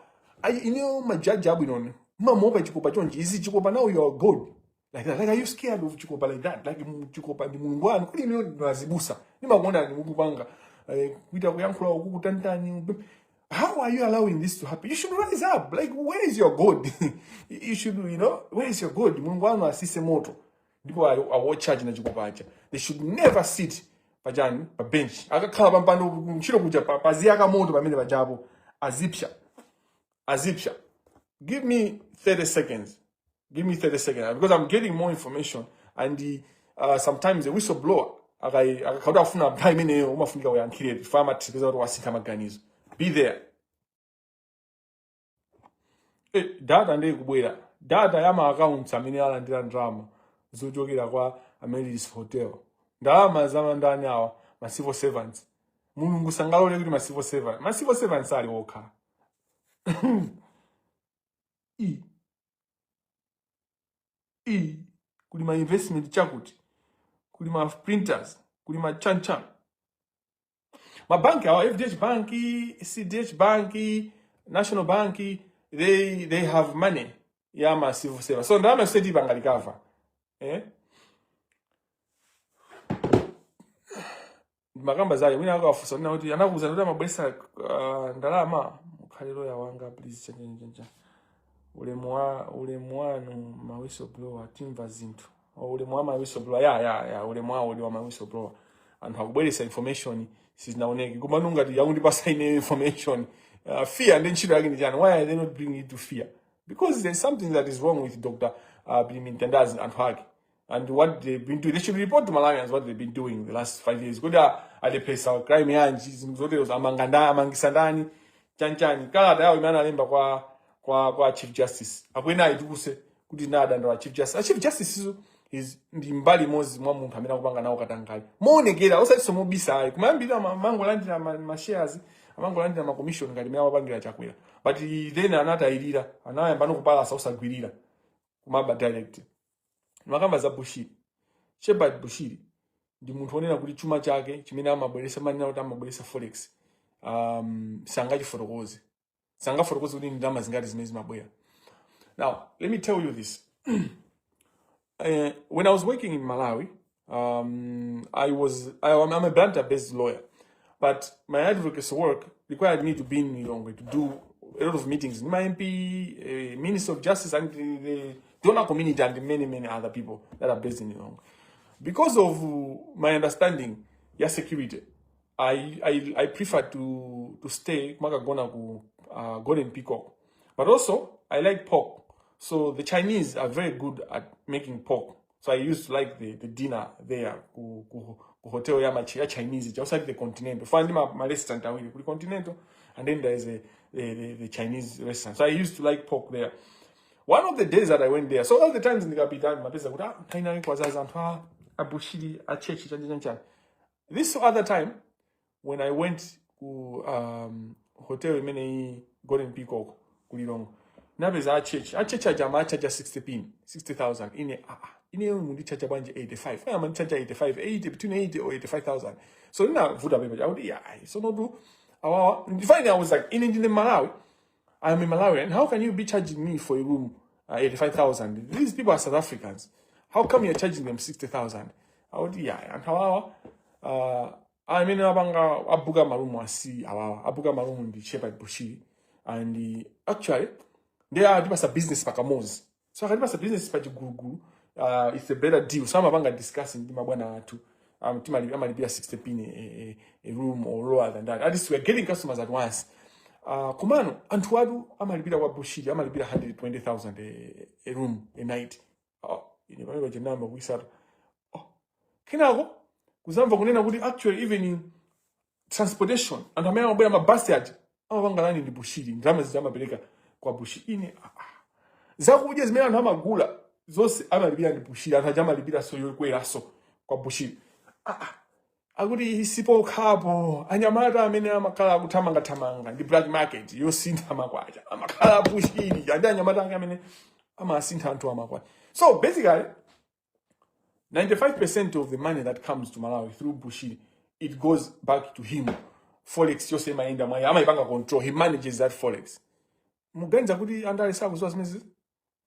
[SPEAKER 1] I majaji abwino mamopa Chikopa chonchi. Is it Chikopa now you are God like that? Like, are you scared of Chikopa like that? Like, Chikopa ndi mulungu wanu kuli ino nazibusa nimakuona ni mukupanga kuita kuyankhula uku kutantani. How are you allowing this to happen? You should rise up. Like, where is your God? You should, where is your God? Mulungu wanu asise moto ndipo awotcha na Chikopa acha. They should never sit pachani, pa bench. Akakhala pampando ntchito kuja paziyaka moto pamene pajapo, azipsha, azipsha. Give me 30 seconds. Give me 30 seconds, because I'm getting more information and sometimes the whistleblower akakhala afuna nthawi imeneyo umafunika uyankhire chifukwa amatipeza kuti wasintha maganizo. Be there. Data ndiye kubwera, data ya ma accounts amene alandira ndalama zochokera kwa Amaryllis Hotel. Ndalama za ndani awa? Ma civil servants. Mulungu sangalole kuti ma civil servants ali okha. I kuli ma investment chakuti, kuli ma printers, kuli ma chanchan, mabanki awa, FDH Bank, CDH Bank, National Bank, they have money ya ma civil servants. So ndalama yonse tipanga recover, eh? Makamba zake mwina akawafusa nina kuti anakuuza kuti amabweresa ndalama. Mukhale loya wanga, please. Chanchanchancha, ulemu wa ulemu wanu ma whistleblower, timva zinthu. Oh, ulemu wa ma whistleblower. Ya, ulemu wawo ndi wa ma whistleblower. Anthu akubweresa information, sizinaoneke, koma ngati yakundipasa ine information, FIA ndi ntchito yake ndi chani? Why are they not bringing it to FIA? Because there's something that is wrong with Dr. Bilimin Tandazi, anthu ake, and what they've been doing. They should report to Malawians what they've been doing the last 5 years. Kuti alepesa crime yanji, zinthu zotero, amanga ndani, amangisa ndani, chanchani. Kalata yawo imene analemba kwa Chief Justice, akwena ayitukuse kuti nadandaula Chief Justice. A Chief Justice izo is ndi mbali imodzi mwa munthu amene akupanga nawo katangale moonekera, osati mobisa ayi. Kumayambirira amangolandira ma shares, amangolandira ma commission ngati imene amapangira Chakwera, but then anatayirira, anayamba nokupalasa osagwirira kumaba direct. Makamba za Bushiri, Shepard Bushiri ndi munthu wonena kuti chuma chake chimene amabweresa, manena kuti amabweresa forex, sangachifotokoze, sangafotokoze kuti ndalama zingati zimene zimabwera. Now let me tell you this. When I was working in Malawi, I'm a Blantyre-based lawyer, but my advocacy work required me to be in Lilongwe to do a lot of meetings with my MP, Minister of Justice, and the donor community, and many, many other people that are based in Lilongwe. Because of my understanding, ya security, I prefer to stay kumakagona ku Golden Peacock. But also, I like pork. So the Chinese are very good at making pork. So I used to like the dinner there ku hotel ya Chinese, just like the Continental. Find my restaurant awiri, kuli Continental, and then there's a the Chinese restaurant. So I used to like pork there. One of the days that I went there, so all the times ndikapita mapeza kuti ah, kaina kwazaza anthu a Bushiri, a church, chani chani chani. This other time when I went ku hotel imene Golden Peacock ku Lilongwe, napeza a church aja amachaja 60 pin, 60,000. Ine, ah ah, ine mundichaja bwanji 85? Aya, mandichaja 85, 80, between 80 or 85,000. So ndinavuta pepa chakuti yeah, so notu awawa. Finally I was like, ine ndine Malawi, I'm in Malawi, and how can you be charging me for a room 85,000? These people are South Africans. How come you're charging them 60,000? Akuti ya, anthu awawa amene apanga abuka marumu asi awawa abuka marumu ndi Shepherd Bushiri, and actually ndi atipasa business pakamozi, so akatipasa business pachigulugulu, it's a better deal. So amapanga discussing ndi mabwana athu, amalipira 60 pin a room or lower than that. At least we are getting customers at once. Komano anthu atu amalipira kwa Bushiri amalipira 120,000 a room a night. Oh, ine pamene pachinamba kuisata. Oh. Kenako kuzamva kunena kuti actually even in transportation, anthu amene amabwera mabasi aja amapanga run ndi Bushiri, ndalama zija amapereka kwa Bushiri. Ine ah, ah. Zakudya zimene anthu amagula zonse amalipira ndi Bushiri, anthu aja amalipira so yokweraso kwa Bushiri. Ah, ah. Akuti sipokhapo, anyamata amene amakhala akuthamangathamanga ndi black market yosintha makwacha amakhala Bushiri andi anyamata ake amene amasintha anthu amakwacha. So basically 95% of the money that comes to Malawi through Bushiri, it goes back to him. Forex yonse imayenda mwaye, amayipanga control. He manages that forex. Muganiza kuti andale sakuziwa zimenezi?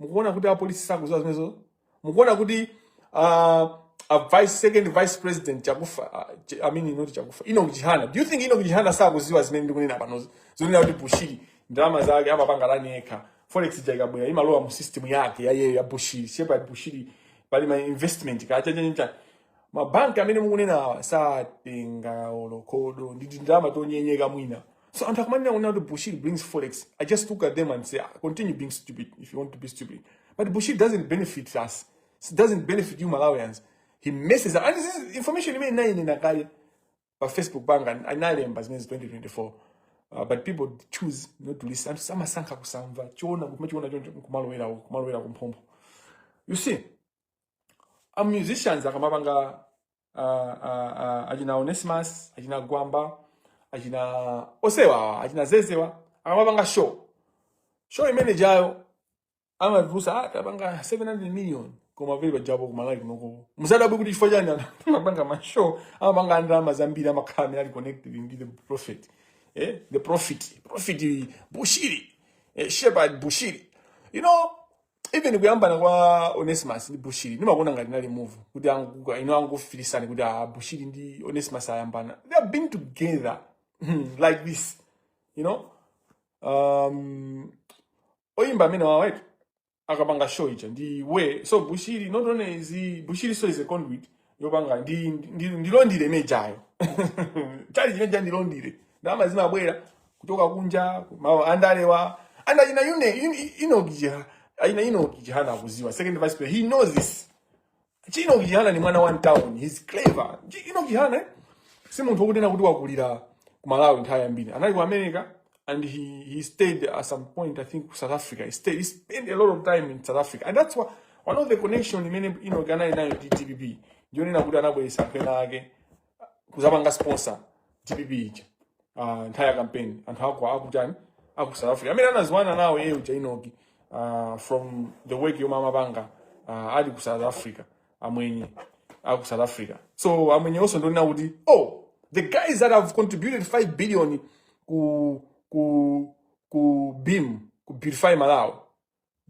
[SPEAKER 1] Mukuona kuti apolisi sakuziwa zimenezo? Mukuona kuti a vice second vice president Chakufa, I mean not Chakufa, Enoch Chihana, do you think Enoch Chihana sakuziwa zimene ndikunena panozi, zonena kuti Bushiri ndalama zake amapanga run yekha, forex ija ikabwera imalowa mu system yake yayeyo ya Bushiri, Shepherd Bushiri, pali ma investment kachachancha, mabanki amene mukunena awa satenga olokhodo nditi ndalama tonyenyeka mwina. So anthu akumanena kunena kuti Bushiri brings forex, I just look at them and say, "Ah, continue being stupid if you want to be stupid." But Bushiri doesn't benefit us. It doesn't benefit you Malawians. He messes up. And this is information imene nainena kale pa Facebook panga, analemba zimene 2024, but people choose not to listen. Anthu amasankha kusamva chiona, kumachiona choncho kumalowera kumphompho. You see, a musicians akamapanga, achina Onesimus, achina Gwamba, achina osewa, achina Zezewa, akamapanga show imene jayo amatulusa, ah, tapanga 700 million, koma vili pajapo kuMalawi kunoko musadabwe kuti chifukwa chani anthu amapanga ma show amapanga ndalama zambiri, amakhala amene ali connected ndi the prophet, the prophet Bushiri, Shepherd Bushiri. Even kuyambana kwa Onesimus ndi Bushiri ndimakuona ngati nali move kuti ino angufilisani kuti, ah, Bushiri ndi Onesimus ayambana. They have been together like this. Oyimba amene wawetu akapanga show ija ndi we. So Bushiri, not only is he, Bushiri so is a conduit yopanga ndilondire imejayo chali chimene ndilondire ndalama zimabwera kuchoka kunja andalewa and achina yune Enoch achina Enoch Chihana akuziwa. Second vice president, he knows this. Enoch Chihana ni mwana wa town, he's clever. Enoch Chihana, si munthu wokunena kuti wakulira ku Malawi nthawi yambiri. Anali ku America and he stayed at some point, I think, South Africa. He spent a lot of time in South Africa, and that's why one of the connection imene Enoch anali nayo ndi DPP ndionena kuti anabweretsa anthu ena ake kuzapanga sponsor DPP ija nthawi ya campaign, anthu ako akutani, aku South Africa amene anaziwana nawo iye uja Enoch, from the work yomwe amapanga ali ku South Africa, amwenye aku South Africa. So amwenye also ndionena kuti, oh, the guys that have contributed 5 billion ku BEAM, ku Beautify Malawi,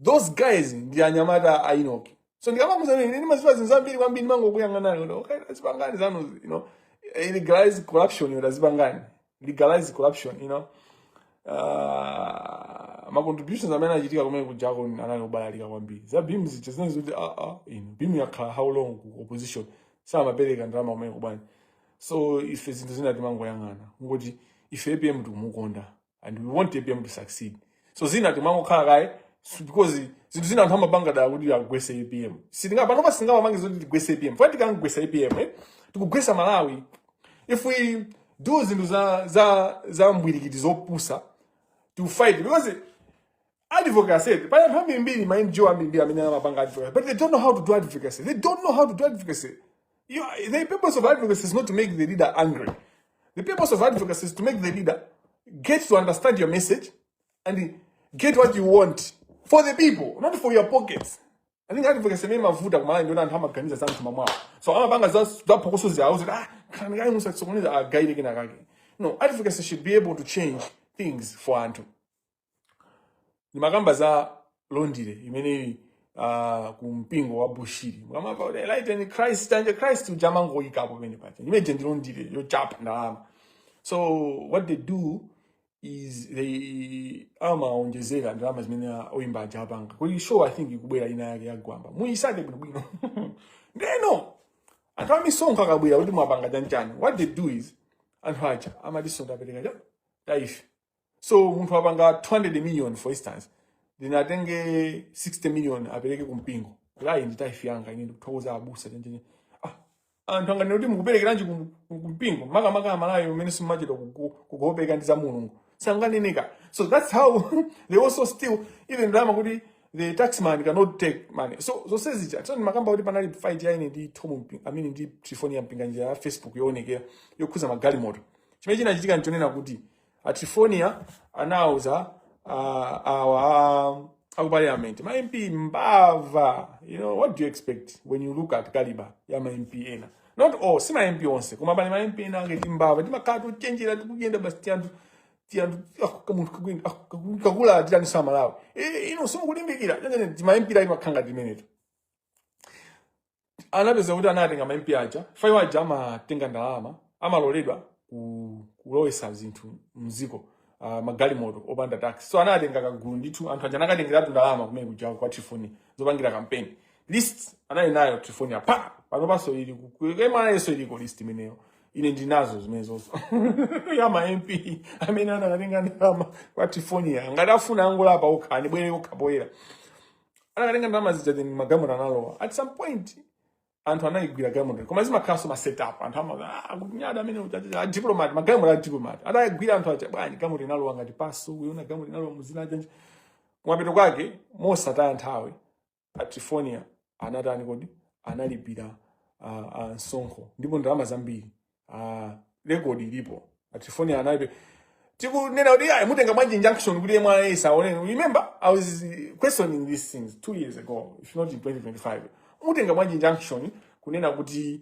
[SPEAKER 1] those guys ndi anyamata a Enoch. So ndikamamuza ine ndimaziwa zinthu zambiri kwambiri, ndimangokuyang'anani kuti okay, azipangani zanu, legalize corruption, yo azipangani legalize corruption. Ma contributions amene achitika kumene kujako anali kubalalika kwambiri. Za BEAM zija zimene zikuti, ah, ah, ino BEAM yakhala how long ku opposition, samapereka ndalama kumene kubani. So ife zinthu zina timangoyang'ana ngoti ife APM tikumukonda and we want APM to succeed. So zina timangokhala kaye because zinthu zina anthu amapanga dala kuti agwese APM. Sitinga panopa singamapange zoti tigwese APM funa tikangwesa APM, tikugwesa Malawi. If we do zinthu za mbwirikiti zopusa to fight, because advocacy, pali anthu ambirimbiri, ma NGO ambirimbiri amene amapanga advocacy, but they don't know how to do advocacy. They don't know how to do advocacy. The purpose of advocacy is not to make the leader angry. The purpose of advocacy is to make the leader get to understand your message and get what you want for the people, not for your pockets. I think advocacy imene mavuta kuMalawi ndiona anthu amaganiza za mthumba mwawo, so amapanga za phokoso zawo zoti, ah, khalani kaye, musasokoneza, agayire kena kake. No, advocacy should be able to change things for anthu. Ndimakamba za Londile imene ku mpingo wa Bushiri. Mukamamva kuti Enlighten Christ tanje Christ uja, amangoyikapo pene paja imeje ndilondire yochapa ndalama. So what they do is they amaonjezera ndalama zimene oyimba aja apanga kuti show. I think ikubwera ina yake yagwamba, muyisake bwinobwino. Ndeno anthu amisonkho akabwera kuti mwapanga chanchani, what they do is anthu aja amatisonda apereka cha taife. So munthu apanga 200 million, for instance, then atenge 60 million apereke kumpingo kuti ayi, ndi tithe yanga, ine ndikuthokoza abusa chanchani. Ah, anthu anganene kuti mukuperekeranji kumpingo, makamaka Amalawi umene simumachedwa kugopeka ndi za Mulungu, sanganeneka. So that's how they also steal even ndalama kuti the taxman cannot take money. So zonse zija, so ndimakamba kuti panali fight yaine ndi Tom I mean ndi Trifonia Mpinganjira ya Facebook yoonekera yokhuza magalimoto. Chimene chinachitika nchonena kuti a Trifonia anauza awa aku parliament, ma MP mbava. You know, what do you expect when you look at caliber ya ma MP ena? Not all, si ma MP onse, koma pali ma MP ena ake timbava, timakhala tochenjera, tikuyenda basi, tianthu tianthu, ah, kamunthu kakuyenda, ah, kakula titani samalawi. Eh, ino simukulimbikira chanjani, tima MP la imakhanga timeneto. Anapeza kuti anatenga ma MP aja, five aja amatenga ndalama, amaloledwa kulowesa zinthu mziko, magalimoto opanda tax. So anatenga kagulu ndithu, anthu aja anakatengeratu ndalama kumene kuja kwa Trifoni zopangira campaign. List anali nayo Trifonia pa panopanso ili kemanayenso iliko list imeneyo, ine ndinazo zimenezozo ya ma MP amene anakatenga ndalama kwa Trifonia. Ngati afuna angolapa okha, anibwere okha poyera. Anakatenga ndalama zija, then magalimoto analowa. At some point anthu anayigwira galimoto, koma zimakhalanso ma setup. Anthu ama, ah, kunyada amene uchacha a Diplomat, magalimoto a Diplomat atayigwira anthu aja bwanji, galimoto inalowa ngati paso kuyona, galimoto inalowa muzina chanji. Kumapeto kwake, mosataya nthawi, a Trifonia anatani kodi? Analipira msonkho ndipo ndalama zambiri. Record ilipo. A Trifonia analipe. Tikunena kuti ayi, mutenga bwanji injunction kuti MRA isaone? Remember, I was questioning these things 2 years ago, if not in 2025. Mutenga bwanji injunction kunena kuti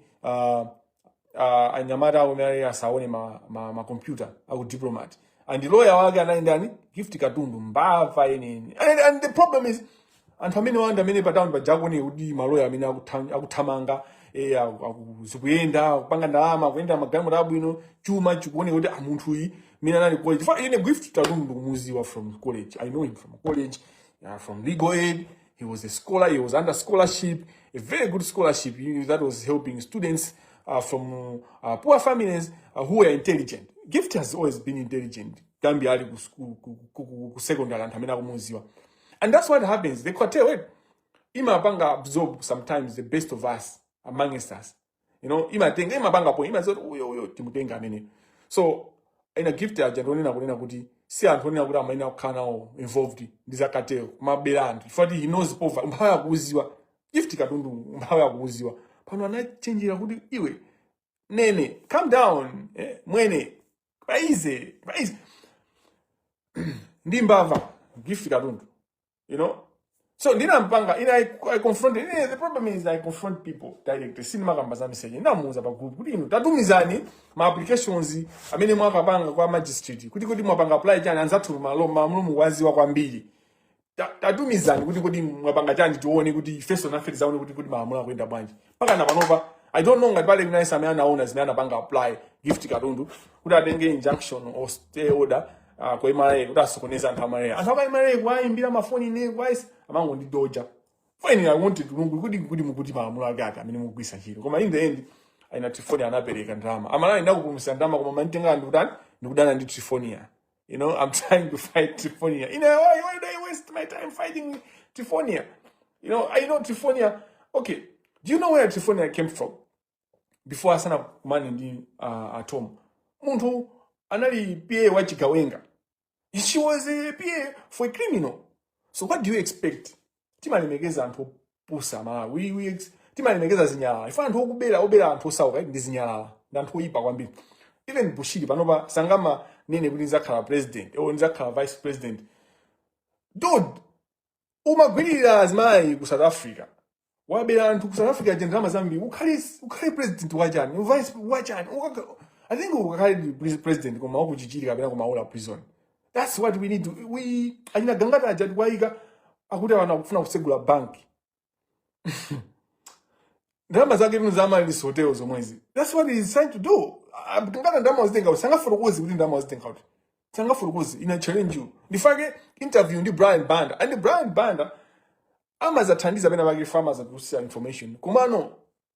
[SPEAKER 1] anyamata awo MRA asaone ma computer aku Diplomat? And lawyer wake anali ndani? Gift Katundu, mbava yeneni. And the problem is anthu amene wanda amene pa town pajakone kuti maloya amene akuthamanga, zikuyenda, kupanga ndalama, kuyenda magalimoto abwino, chuma chikuoneka kuti ah, munthu uyi mene anali college. Fa ine Gift Katundu ndikumuziwa from college. I know him from college, from legal aid. He was a scholar, he was under scholarship, a very good scholarship that was helping students from poor families who were intelligent. Gift has always been intelligent. Gambi ali ku school, ku secondary, anthu amene akumuziwa. And that's what happens. The cartel, wait, imapanga absorb sometimes the best of us amongst us. Imatenga, imapanga po, imazoti uyo uyo timutenga amene. So ina Gift aja ndionena kunena kuti si anthu onena kuti amayenera kukhala nawo involved ndi za cartel, kumabera anthu, chifukwa he knows poverty, umphawi akuuziwa. Gift Katundu umphawi akuuziwa. Pano anachenjera kuti iwe nene, calm down, eh, mwene paize paize ndi mbava Gift Katundu. So ndinampanga ine I confronted ine. The problem is I confront people directly, sindimakamba za message. Ndamuuza pa group kuti inu tatumizani ma applications amene mwakapanga kwa magistrate, kuti mwapanga apply chani. Anzathu malo malamulo mukuwaziwa kwambiri. Tatumizani kuti mwapanga chani, tione kuti ifeso nafe tizaone kuti malamulo akuyenda bwanji. Mpaka na panopa I don't know ngati pale kunayesa amene anaona zimene anapanga apply Gift Katundu kuti atenge injunction or stay order kwa MRA kuti asokoneze anthu aMRA, anthu aka MRA kuwayimbira mafoni ine kuwayisa, amangondidoja. Fine, I wanted to know kuti mukuti malamulo ake ati amene mukugwisa ntchito. Koma in the end aina Trifonia anapereka ndalama. Amalawi, ndakupumisa ndalama, koma manditenga ndikutani? Ndikudana ndi Trifonia. I'm trying to fight Trifonia. Why do I waste my time fighting Trifonia? I know Trifonia. Okay, do you know where Trifonia came from before asana kumane ndi Atom? Munthu anali PA wa chigawenga. She was a PA for a criminal. So what do you expect? Timalemekeza anthu opusa, Malawi. Timalemekeza zinyalala. Ife anthu okubera, obera anthu osauka ndi zinyalala, ndi anthu oyipa kwambiri. Even Bushiri panopa sangama nene kuti ndizakhala president or ndizakhala vice president. Dude, umagwirira azimayi ku South Africa, wabera anthu ku South Africa ndalama zambiri. Ukhale president wachani, vice wachani? I think ukakhale president koma wakuchichiri kapena kumaula prison. That's what we need to we. Achina Gangata aja tikuwayika akuti anthu akufuna kusegula banki. Ndalama zake tino za Amaryllis Hotel zomwezi. That's what he's trying to do. Ngati ndalama wazitenga kuti, sangafotokoze kuti ndalama wazitenga kuti, sangafotokoze. Ina challenge you, ndifake interview ndi Brian Banda, and Brian Banda amazathandiza pena pake, farmers akusiya information, komano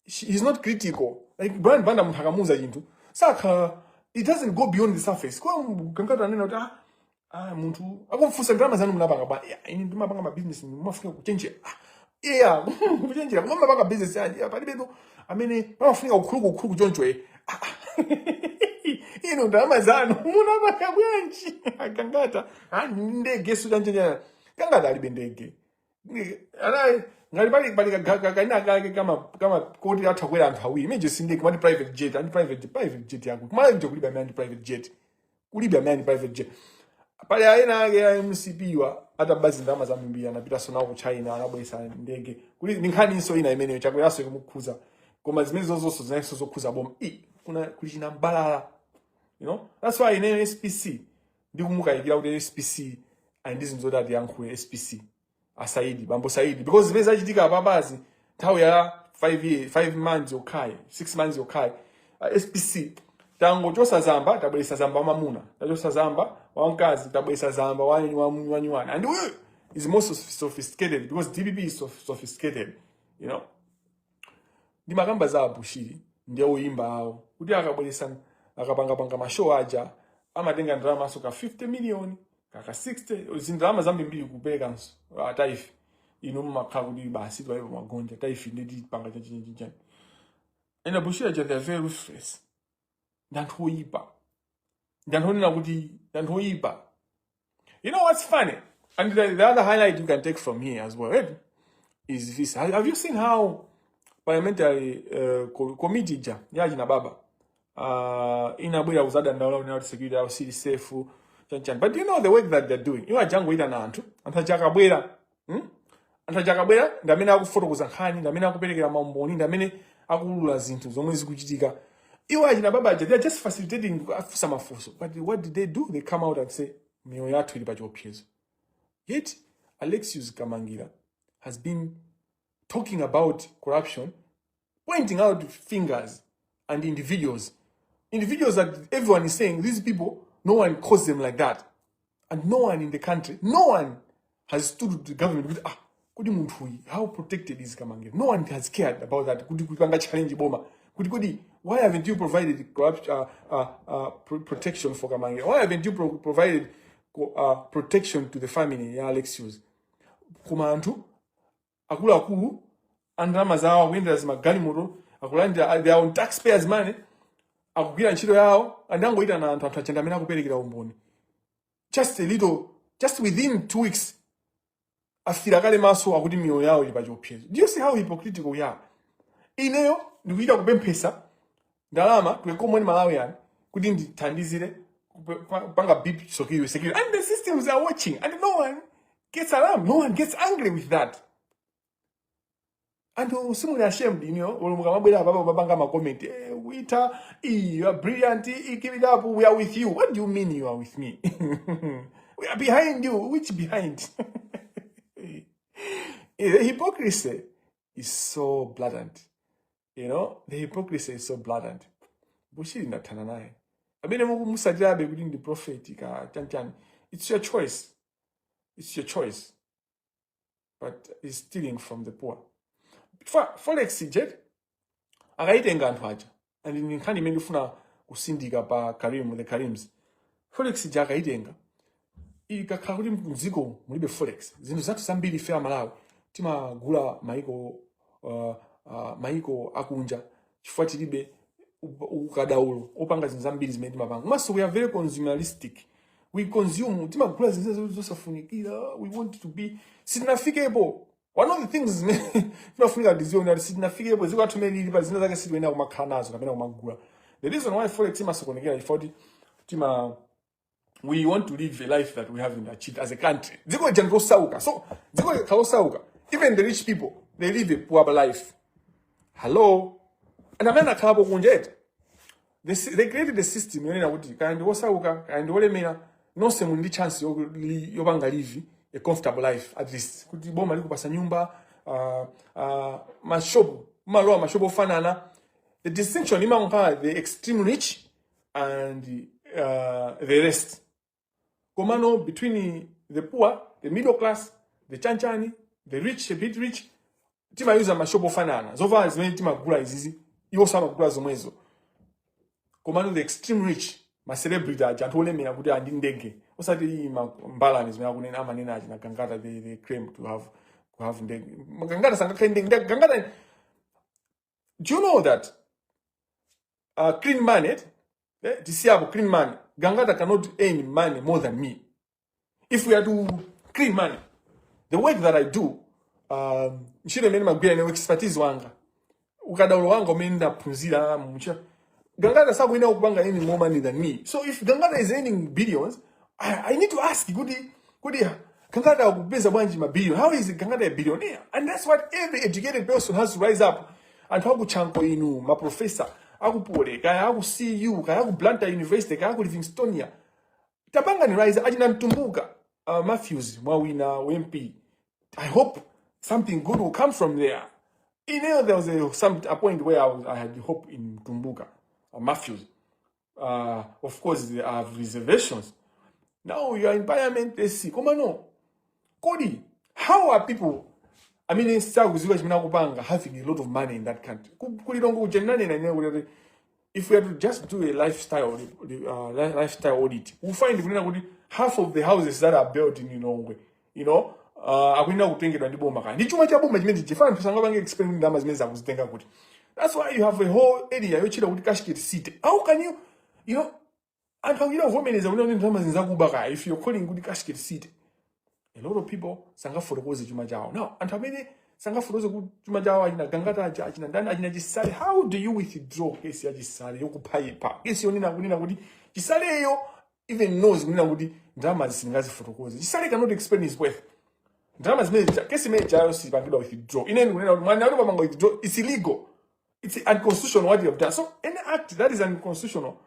[SPEAKER 1] he's not critical like Brian Banda. Munthu akamuuza chinthu sakha, it doesn't go beyond the surface. Kwa Gangata anena kuti ah, munthu akumfunsa, "Ndalama zanu munapanga ba?" "Yeah, ine ndimapanga ma business." "Mumafunika kuchenjera." "Ah, yeah, kuchenjera, koma mapanga business yanji? Yeah, palibepo amene pamafunika kukhuluku kukhuluku choncho." Eh, ah, ino ndalama zanu munapanga bwanji, Gangata? Ah, ndege suchanjenjera. Gangata alibe ndege. Ana ngati pali kaina kake kama koti atha kukwera anthu awiri, imene si ndege, kumati private jet. Ani private jet yako kumala nje? Kulibe amene ali private jet, kulibe amene ali private jet. Pali aena ake a MCP wa atabazi ndalama zambiri, anapitanso nawo ku China, anabwesa ndege. Kuli ndi nkhaniso ina imeneyo, Chakweraso ikumukhuza, koma zimene zozonso zinenso zokhuza boma. I kuna kuli chinambalala. That's why ineyo SPC ndikumukayikira kuti SPC ali ndi zinthu zoti atiyankhule. SPC asaidi, bambo Saidi, because zimene zachitika apapazi nthawi ya 5 years, 5 months yokhayi, 6 months yokhayi, SPC tangochosa zamba, tabweresa zamba wamamuna, tachosa zamba wamkazi, tabweresa zamba wanyuwani. And uyu is more sophisticated because DPP is sophisticated. Ndimakamba za Abushiri ndiye oyimba awo kuti akabweresa, akapangapanga ma show aja, amatenga ndalamaso ka 50 million, kaka 60, zindalama zambirimbiri kuperekanso taifi. Inu mumakhala kuti basi twaipo magonja taifi nditi panga chachinchichani. And Abushiri aja, they are very ruthless. Ndi anthu oyipa, ndi anthu onena kuti ndi anthu oyipa. You know what's funny, and the other highlight you can take from here as well, right, is this: have you seen how parliamentary committee ja yachina baba inabwera kuzadandaula kunena kuti security yawo sili safe, chanchani? But you know the work that they're doing, iwo ajangoyitana anthu, anthu aja akabwera, Anthu aja akabwera ndi amene akufotokoza nkhani, ndi amene akuperekera maumboni, ndi amene akulula zinthu zomwe zikuchitika. Iwo achina baba aja, they're just facilitating, afusa mafunso. But what did they do? They come out and say miyoyo yathu ili pa chiopsezo. Yet Alexius Kamangira has been talking about corruption, pointing out fingers and individuals that everyone is saying these people, no one calls them like that. And no one in the country, no one has stood to the government with, "Ah, kuti munthu uyu, how protected is Kamangira?" No one has cared about that, kuti kupanga challenge boma kuti why haven't you provided corrupt, protection for Kamangira? Why haven't you provided protection to the family ya Alexius? Koma anthu akuluakulu andalama zawo akuyendera zimagalimoto, akulandira their own taxpayers' money, akugwira ntchito yawo, andangoyitana anthu, anthu achenda amene akuperekera umboni. Just a little, just within 2 weeks, afira kale maso akuti miyoyo yawo ili pa chiopsezo. Do you see how hypocritical we are? Ineyo ndikuchita kupemphesa ndalama to a common Malawian kuti ndithandizire kupanga beef security, and the systems are watching and no one gets alarmed, no one gets angry with that. Anthu simuli ashamed iniyo? Olo mukamabwera apapa mapanga ma comment, "Eh, wita, you are brilliant, keep it up, we are with you." What do you mean you are with me? We are behind you. Which behind? The hypocrisy is so blatant. The hypocrisy is so blatant. Bushiri ndathana naye. Amene mukumusatirabe kuti ndi prophet ka chanchani, it's your choice, it's your choice, but he's stealing from the poor. Forex jet akayitenga anthu aja, and ndi nkhani imene ndifuna kusindika pa Karim, the Karims. Forex ija akayitenga, ikakhala kuti mdziko mulibe forex, zinthu zathu zambiri ife Amalawi timagula maiko akunja chifukwa tilibe ukadaulo opanga zinthu zambiri zimene timapanga. Komanso we are very consumeristic. We consume, timagula zinthu zosafunikira. We want to be, sitinafikepo. One of the things zimene timafunika tiziona kuti sitinafikepo, dziko lathu limene lili pa zina zake sitiyenera kumakhala nazo kapena kumagula. The reason why forex imasokonekera chifukwa kuti tima we want to live a life that we haven't achieved as a country. Dziko lija ndilosauka, so dziko likakhala losauka, even the rich people, they live a poor life. Hello? And amene akhalapo kunja eti, they created a system yonena kuti kaya ndi wosauka, kaya ndi wolemera, nonse muli ndi chance yopanga live a comfortable life, at least kuti boma likupasa nyumba. Mashopu mumalowa mashopu ofanana. The distinction imakhala the extreme rich and the rest. Komano between the poor, the middle class, the chanchani, the rich, a bit rich, timayuza mashopu ofanana, zovala zimene timagula izizi iwo samagula zomwezo. Komano the extreme rich, ma celebrity aja, anthu olemera kuti andi ndege, osati iyi mbalame zimene akunena, amanena achi na Gangata. They claim to have ndege. Gangata sangakhale ndege. Gangata, do you know that clean money, tisiyapo clean money, Gangata cannot earn money more than me if we are to clean money. The work that I do, ntchito imene magwira ine, expertise wanga, ukadaulo wanga umene ndaphunzira mucha, Gangata sakuyenera kupanga any more money than me. So if Gangata is earning billions, I need to ask kuti Gangata akupeza bwanji ma billion? How is Gangata a billionaire? And that's what every educated person has to rise up. Anthu akutchanko inu, maprofesa akupole, kaya aku CU, kaya aku Blantyre University, kaya aku Livingstonia, tapangani rise. Achina Mtumbuka Matthews, mwawina MP. I hope something good will come from there. There was a point where I had hope in Tumbuka Matthews. Of course, there are reservations. Now you are in parliament, let's see. Koma no. Kodi, how are people, I mean, sakuziwa chimene akupanga, having a lot of money in that country? Kulilongo kuja ndinanena ine kuti if we are to just do a lifestyle audit, we'll find kunena kuti half of the houses that are built in Lilongwe akuyenera kutengedwa ndi boma, kaya ndi chuma cha boma chimene chifana anthu sangapange explain kuti ndalama zimene zakuzitenga kuti. That's why you have a whole area yotchedwa kuti Cashgate City. How can you, you know anthu akuchita kuvomereza kuti ndalama zinzakuba kaya if you're calling kuti Cashgate City. A lot of people sangafotokoze chuma chawo. Now anthu amene sangafotokoze kuti chuma chawo, achina Gangata aja, achina ndani, achina Chisale, how do you withdraw kesi ya Chisale yokuphayipha, kesi yonena kunena kuti Chisaleyo even knows kunena kuti ndalama zisingazifotokoze? Chisale cannot explain his wealth. Ndalama zimene kesi imene chayo sipangidwa withdraw. Ine ndikunena kuti mwana kuti pamanga withdraw, it's illegal, it's unconstitutional what you have done. So any act that is unconstitutional,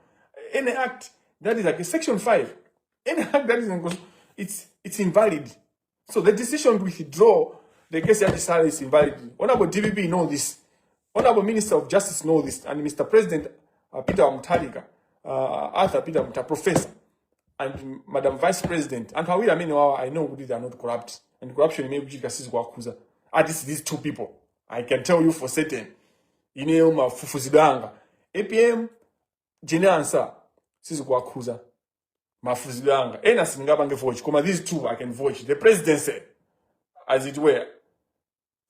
[SPEAKER 1] any act that is like section 5, any act that is unconstitutional, it's invalid. So the decision to withdraw the case ya Chisale is invalid. Honorable DPP know this, Honorable Minister of Justice know this, and Mr President, Peter Mutharika, Arthur Peter Mutharika, Professor, and Madam Vice President. Anthu awiri amene wawa, I know kuti they are not corrupt and corruption imene kuchitika sizikuwakhuza. At least these two people, I can tell you for certain, ineyo mafufuzidwe anga, APM, Jane Ansah, sizikuwakhuza mafufuzidwe anga. Ena sindingapange vouch, koma these two I can vouch, the presidency as it were.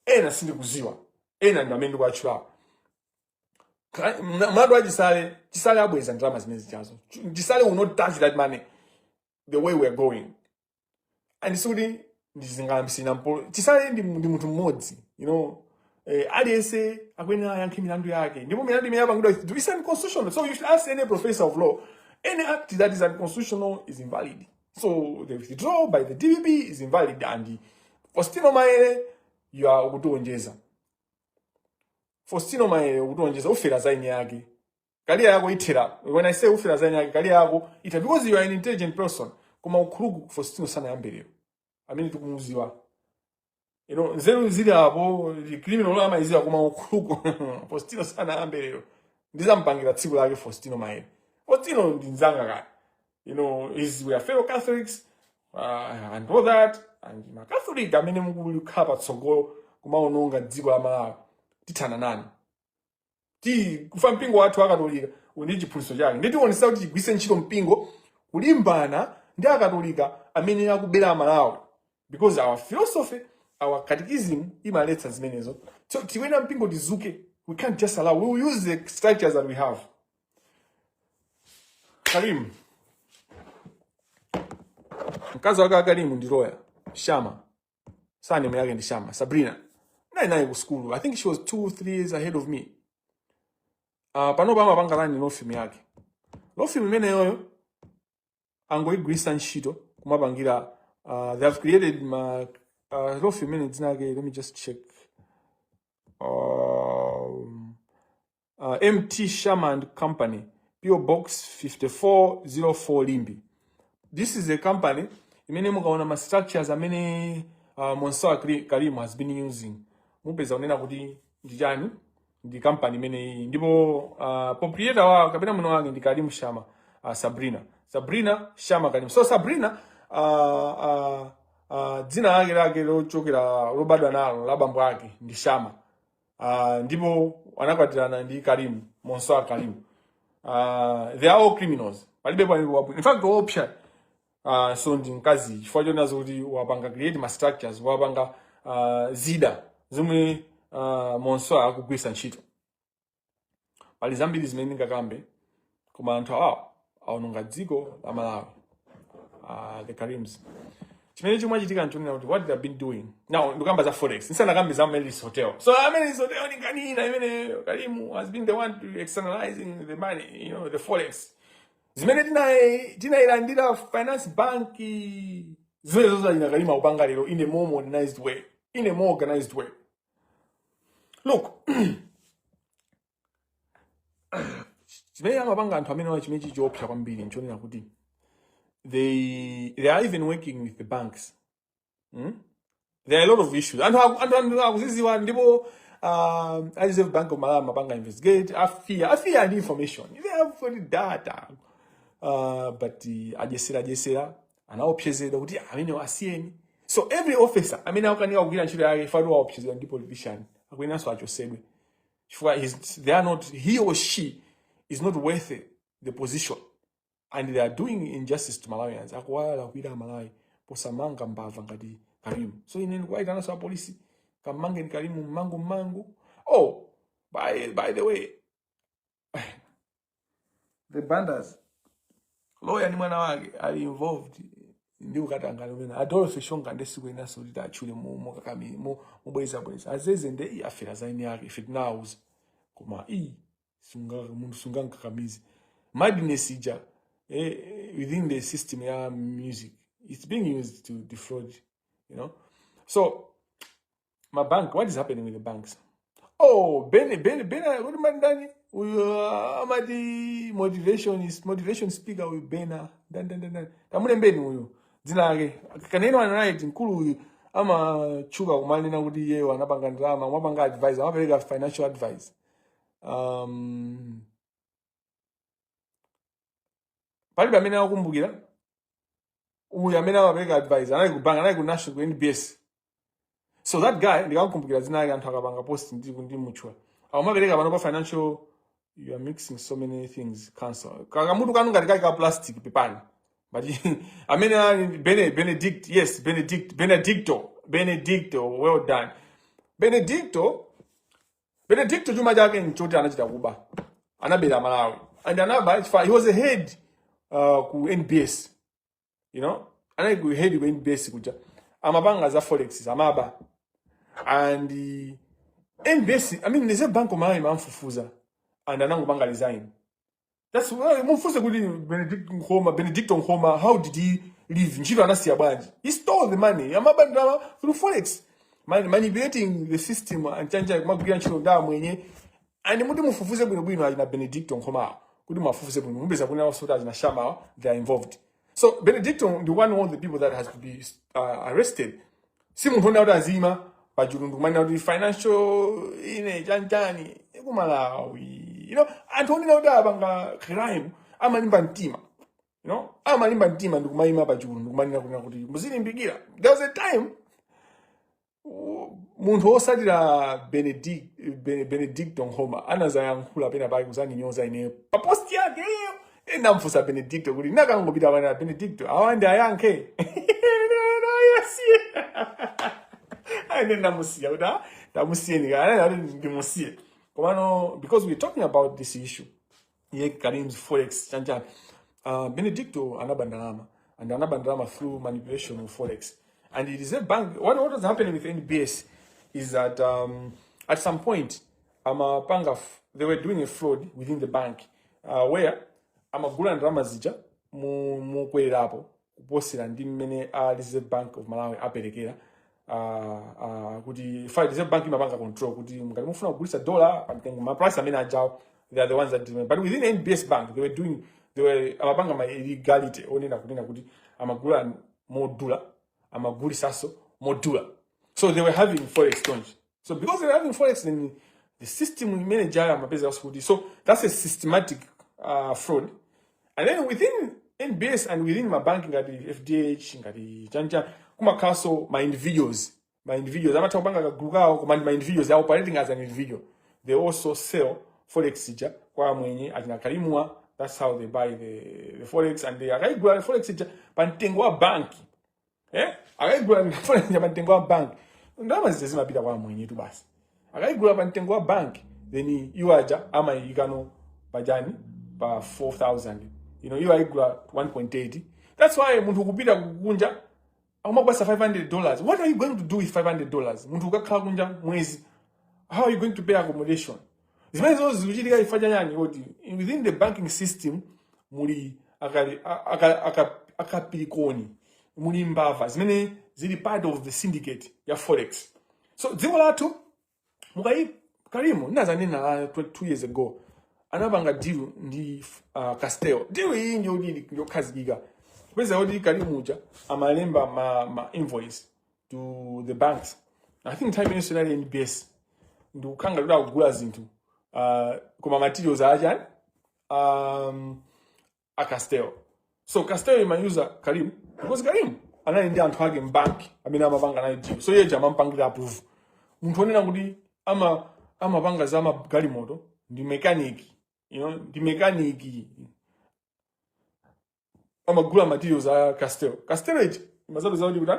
[SPEAKER 1] Ena sindikuziwa, ena ndi amene ndikuatchulawo. Mlandu wa Chisale, Chisale abweza ndalama zimene zichazo. Chisale will not touch that money the way we are going. And sikuti ndizingambisina mpolo, Chisale ndi munthu mmodzi. Aliyense akuyenera ayankhe milandu yake, ndipo milandu imene yapangidwa is unconstitutional. So you should ask any professor of law, any act that is unconstitutional is invalid. So the withdrawal by the DPP is invalid. And Faustino Maere, you are ukutionjeza. Faustino Maere, ukutionjeza. Ufera zaini yake, career yako ithera. When I say ufera zaini yake, career yako ithera because you are an intelligent person. Koma ukhuluku Faustino sanayambe lero amene tikumuziwa. Nzeru zili apo, criminal law amayiziwa, koma ukhuluku Faustino sanayambe lero. Ndizampangira tsiku lake Faustino Maere. Faustino ndi mzanga kaya. You know is we are fellow Catholics and all that. And ma Catholic amene mukukhala patsogolo kumaononga dziko la Malawi, tithana nani ti kufa. Mpingo wathu Akatolika uli ndi chiphunzitso chake, nditionesa kuti tigwise ntchito mpingo kulimbana ndi Akatolika amene akubera Malawi, because our philosophy, our catechism imaletsa zimenezo. So tiwena mpingo tizuke. We can't just allow. We will use the structures that we have. Karim, mkazi wake wa Karimu ndi lawyer Shama. Surname yake ndi Shama, Sabrina. Nayi naye ku school. I think she was 2, 3 years ahead of me. Panopa amapanga run law firm yake. Law firm imeneyoyo angoigwirisa ntchito kumapangira, they have created ma law firm imene dzina lake, let me just check, MT Sharma and Company, PO Box 5404, Limbe. This is a company imene mukaona ma structures amene Monsoa Karim has been using. Mupeza kunena kuti ndi chani, ndi kampani imeneyi, ndipo proprietor wa kapena mwini wake ndi Karim Shama, Sabrina Shama Karim. So Sabrina, dzina lake lochokera, lobadwa nalo la bambo ake ndi Shama, ndipo anakwatirana ndi Karim Monsoa Karim. They are all criminals, palibe palibe wabwino, in fact woopsa. So ndi mkazi chifukwa chonazo kuti wapanga create ma structures, wapanga zida zomwe Monsoa akugwiritsa ntchito. Pali zambiri zimene ndingakambe, koma anthu awa aononga dziko la Malawi, the Karims. Chimene chomwe achitika nchonena kuti what they have been doing now, ndikamba za forex, ndisanakambe za Amaryllis Hotel. So Amaryllis Hotel ni kanina imene Karimu has been the one to externalizing the money, the forex zimene tinayilandira Finance Bank, zimene zozalina Karimu akupanga lero in a more modernized way, in a more organized way. Look, chimene amapanga anthu amene, chimene chichiopsa kwambiri nchonena kuti they are even working with the banks. There are a lot of issues. Anthu akuziziwa, ndipo a Reserve Bank of Malawi amapanga investigate, a FIA ndi information, they have got data, but adyesera anaopsezedwa kuti amene asiyeni. So every officer amene akukanika kugwira ntchito yake fatu waopsezedwa ndi politician akuyenanso achosedwe, chifukwa they are not, he or she is not worth the position, and they are doing injustice to Malawians. Akuwalakwira Malawi posamanga mbava ngati Karimu. So ine ndikuwayitananso apolisi, kamangeni Karimu mmangu mmangu. Oh, by the way, the Bandas, lawyer ndi mwana wake, ali involved ndi ukatangale umene Adolf Shonga. Ndi siku inaso kuti atchule mukakami mubwezabweza azeze nde iyi afera zaini yake, ife tinawuza, koma iyi sunga munthu sungankakamize. Madness ija, within the system ya music, it's being used to defraud. So my bank, what is happening with the banks? Oh, Ben, kuti mandani uyu, amati motivation is motivation speaker uyu Bena ndani ndani ndani, tamulembeni uyu dzina lake. Can anyone write? Mkulu uyu amatchuka kumanena kuti iyeyo anapanga ndalama, amapanga advice, amapereka financial advice. Palibe amene akukumbukira uyu amene amapereka advice? Anali ku bank, anali ku national, ku NBS. So that guy, ndikakumbukira dzina lake, anthu akapanga post ndi ndimutchula. Amapereka pano pa financial. You are mixing so many things, council. Kakamutu kanu ngati kali ka plastic, pepani. But amene ali Benedict, yes, Benedict, Benedicto, Benedicto, well done, Benedicto. Benedicto chuma chake nchoti anachita kuba, anabera Malawi, and anaba chifukwa he was a head ku NBS, anali ku head ku NBS kuja, amapanga za forex, amaba. And NBS, I mean Reserve Bank of Malawi imamfufuza and anangopanga resign. That's why mumfunse kuti Benedict Nkhoma, Benedicto Nkhoma, how did he leave ntchito? Anasiya bwanji? He stole the money, amaba ndalama through forex, manipulating the system and chanja kumagwira ntchito ndi amwenye. And muti mufufuze bwinobwino achina Benedicto Nkhomawo, kuti mwafufuze bwino, mupeza kunena kuti achina Shamawo, they are involved. So Benedicto ndi one of the people that has to be arrested. Si munthu onena kuti azima pachulundu kumanena kuti financial ine chanchani kumalawi. Anthu onena kuti apanga crime amalimba mtima, amalimba mtima ndikumayima pachulu ndikumanena kunena kuti muzilimbikira. There was a time munthu osatira Benedicto Nkhoma anazayankhula pena pake kuzaninyoza ineyo pa post yake iyo. Ndamfunsa Benedicto kuti nakangopita pana Benedicto awandi ayankhe asiye ine ndamusiya kuti, ah, ndamusiyeni kana kuti ndimusiye. Komano because we're talking about this issue ye Karim's forex chanchani, Benedicto anaba ndalama, and anaba ndalama through manipulation of forex and it is a bank. What was happening with NBS is that at some point amapanga they were doing a fraud within the bank, where amagula ndalama zija mukwererapo kuposera ndi mmene a Reserve Bank of Malawi aperekera, kuti Reserve Bank imapanga control kuti ngati mufuna kugulitsa dollar pa mtengo, ma price amene ajawo, they are the ones that determine. But within NBS bank they were doing, they were amapanga ma illegality onena kunena kuti amagula modula, amagulisaso modula. So they were having forex exchange. So because they're having forex, then the system manager amapeza kuti, so that's a systematic fraud. And then within NBS and within ma bank ngati FDH, ngati chanja, kumakhaso ma individuals amatha kupanga kagulu kawo, koma ndi ma individuals, they are operating as an individual. They also sell forex ija kwa mwenye achina Karimwa. That's how they buy the forex, and they akaigula forex ija pa mtengo wa banki, eh, akaigula forex ija pa mtengo wa banki, ndalama zija zimapita kwa mwenye tu basi. Akaigula pa mtengo wa banki, then iwo aja amayikano pachani, pa 4000, iwo ayigula 1.8. That's why munthu kupita kunja akumakupasa $500. What are you going to do with $500? Munthu ukakhala kunja mwezi, how are you going to pay accommodation? Zimene zonse zikuchitika chifukwa chanyani? Kuti within the banking system muli akapirikoni, muli mbava zimene zili part of the syndicate ya forex. So dziko lathu mukayi Karimu ndinazanena la 2 years ago anapanga deal ndi Castel. Deal iyi ndiyoti ndiyokhazikika, kupeza kuti Karimu uja amalemba ma invoice to the banks. I think time inenso inali NBS, ndikukhanga kuti akugula zinthu, koma materials achani, a Castel. So Castel imayuza Karim because Karim anali ndi anthu ake mbanki amene amapanga naye deal, so iye amampangira approve. Munthu onena kuti amapanga za magalimoto, ndi mechanic, ndi mechanic, amagula materials a Castel. Castel iji imazapeza kuti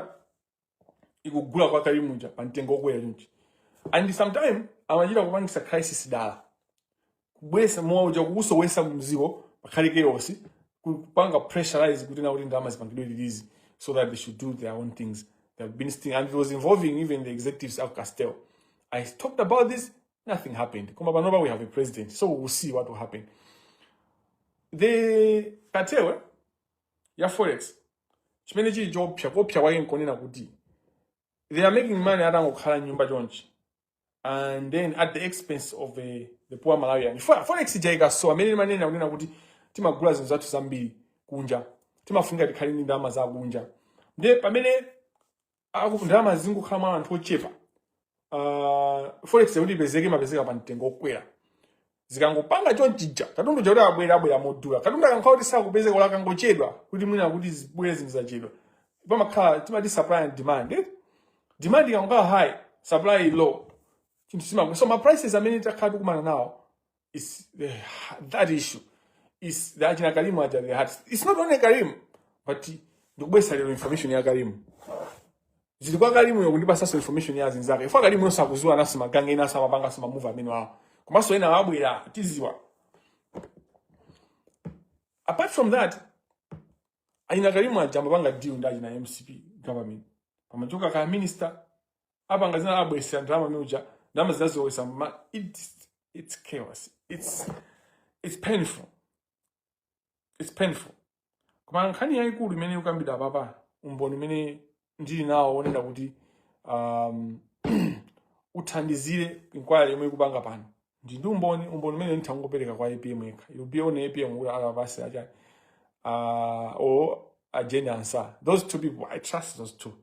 [SPEAKER 1] ikugula kwa Karim uja pa mtengo wokwera chonchi, and sometime amachita kupangisa crisis dala, kubwesa mowa uja, kukusowesa mziko pakhale chaos, kupanga pressurize kuti na kuti ndalama zipangidwe release so that they should do their own things. They have been still, and it was involving even the executives of Castel. I talked about this, nothing happened. Koma panopa we have a president, so we will see what will happen. The cartel ya forex, chimene chili chopsa, kopsa kwake nkonena kuti they are making money atangokhala nyumba chonchi, and then at the expense of the poor Malawian. Forex ija ikasowa, amene manena kunena kuti timagula zinthu zathu zambiri kunja, timafunika tikhale ndi ndalama zakunja. Ndiye pamene ndalama zingokhala mwa anthu ochepa, forex yakuti ipezeke imapezeka pa mtengo wokwera. Zikangopanga chonchija, katundu chakuti abwera, abwera modula. Katundu akankhala kuti sakupezeka, ola akangochedwa, kuti mwina kuti zibwere zinthu zachedwa, pamakhala timati supply and demand, eh? Demand ikangokhala high, supply low, chinthu chimakwera. So ma prices amene takhala tikumana nawo is that issue is the achina Karimu aja. The heart, it's not only Karimu, but ndikubwesa lero information ya Karimu, zili kwa Karimu yo kundipasanso information ya azinzake ifo. Karimu yonse akuziwa naso magange ena amapanga ma move amene wawo, komanso ena abwera tiziwa. Apart from that, achina Karimu aja amapanga deal ndi achina MCP government. Pamachoka ka minister apanga zina, abwesera ndalama amene, ndalama zinazowesa it's chaos, it's painful, it's painful. Koma nkhani yayikulu imene ikukambidwa apapa, umboni umene ndili nawo wonena kuti uthandizire inquiry yomwe ikupanga pano, ndi umboni umene ndithangopereka kwa APM yekha. It will be on APM kuti akapase achani, or a Jane Ansah. Those two people, I trust those two.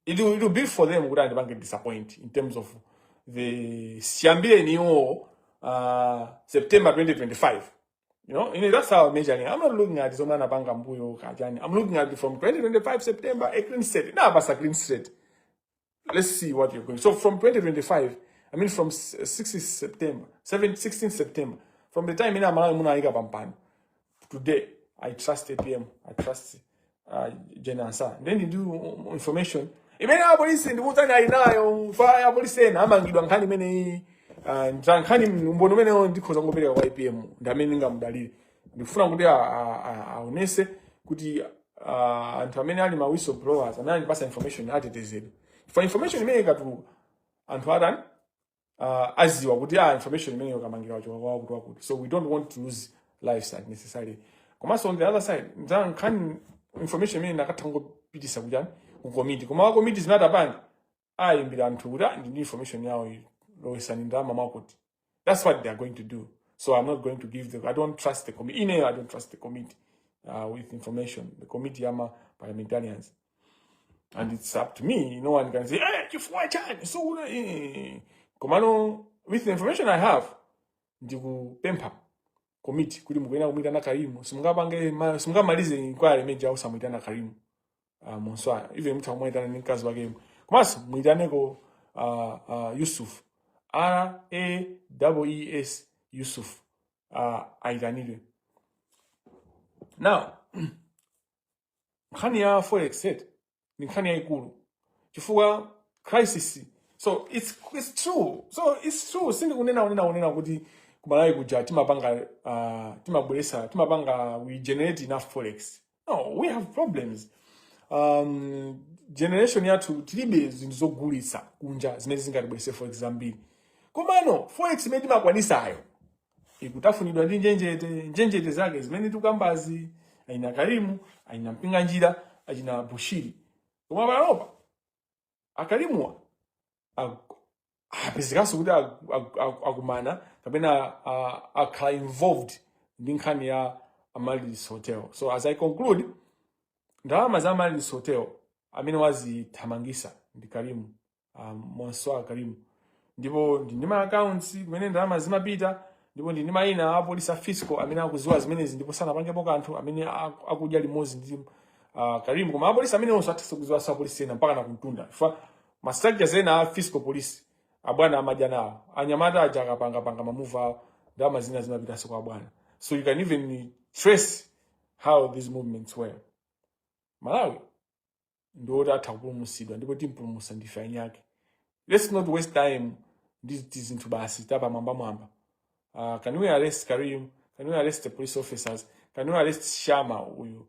[SPEAKER 1] It will be for them kuti andipange disappoint in terms of the siyambireniwo September 2025. That's how I'm measuring. I'm not looking at zomwe anapanga mbuyo kachani. I'm looking at from 2025 September, a clean slate. Now, basa clean slate. Let's see what you're going. So from 2025, I mean from 6 September, 7, 16 September, from the time ina Malawi munayika pampano, today, I trust APM, I trust Jane Ansah. Then you do information. Imene apolisi ndikuwuzani ali nayo fa apolisi ena amangidwa nkhani imeneyi, nkhani umboni umenewo ndikhoza kungopereka kwa APM, ndi amene ndingamudalire. Ndikufuna kuti aonese kuti anthu amene ali ma whistleblowers, amene andipasa information, atetezedwe. For information imene ikatuluka, anthu atani, aziwa kuti information imeneyo kamangira wachoka kwa wakuti wakuti. So we don't want to lose lives unnecessarily. Komanso on the other side, nza nkhani information imene ndakatha ngopitisa kuchani, ku committee, koma wa committee zimene atapanga, ayimbira anthu kuti ndi information yawo, lowesani ndalama mwakuti. That's what they are going to do. So I'm not going to give the, I don't trust the committee ine, I don't trust the committee with information, the committee yama parliamentarians, and it's up to me. No one can say, "Eh, chifukwa chani?" So Komano with the information I have, ndikupempha committee kuti mukuyenera kumuyitana Karimu. Simungapange simungamalize inquiry imene osamuyitana Karimu Monswaya. Even mutha kumuyitana ndi mkazi wakemo, komanso muyitaneko Yusuf, R A E S, Yusuf, ayitanidwe. Now, nkhani ya forex set ni nkhani yayikulu chifukwa crisis. So it's true, so it's true. Sindikunena kunena kuti kumalawi kuja timapanga timabweresa, timapanga, we generate enough forex. No, we have problems. Generation yathu, tilibe zinthu zogulitsa kunja zimene zingatibwerese forex zambiri. Komano forex imene timakwanisayo ikutafunidwa ndi njenjete. Njenjete zake zimene tikukambazi, aina Karimu, aina Mpinganjira, achina Bushiri. Koma panopa akarimuwa apezekanso kuti akumana kapena akhala involved ndi nkhani ya Amaryllis Hotel. So as I conclude, ndalama za Amaryllis Hotel amene wazithamangisa ndi Karimu Monswa Karimu, ndipo ndi ma accounts kumene ndalama zimapita, ndipo ndi mayina a polisi, a fiscal amene akuziwa zimenezi ndipo sanapangepo kanthu, amene akudya limodzi ndi Karimu. Koma apolisi amene onso atha kuziwa sa apolisi ena mpaka nakumtunda fa ma structures ena a fiscal police, abwana amadya nawo. Anyamata aja akapangapanga ma move awo, ndalama zina zimapitanso kwa abwana. So you can even trace how these movements were. Malawi ndiwoti atha kupulumutsidwa, ndipo timpulumutsa ndife anyake. Let's not waste time ndi tizinthu basi tapamwambamwamba. Can we arrest Karim? Can we arrest the police officers? Can we arrest Shama uyu,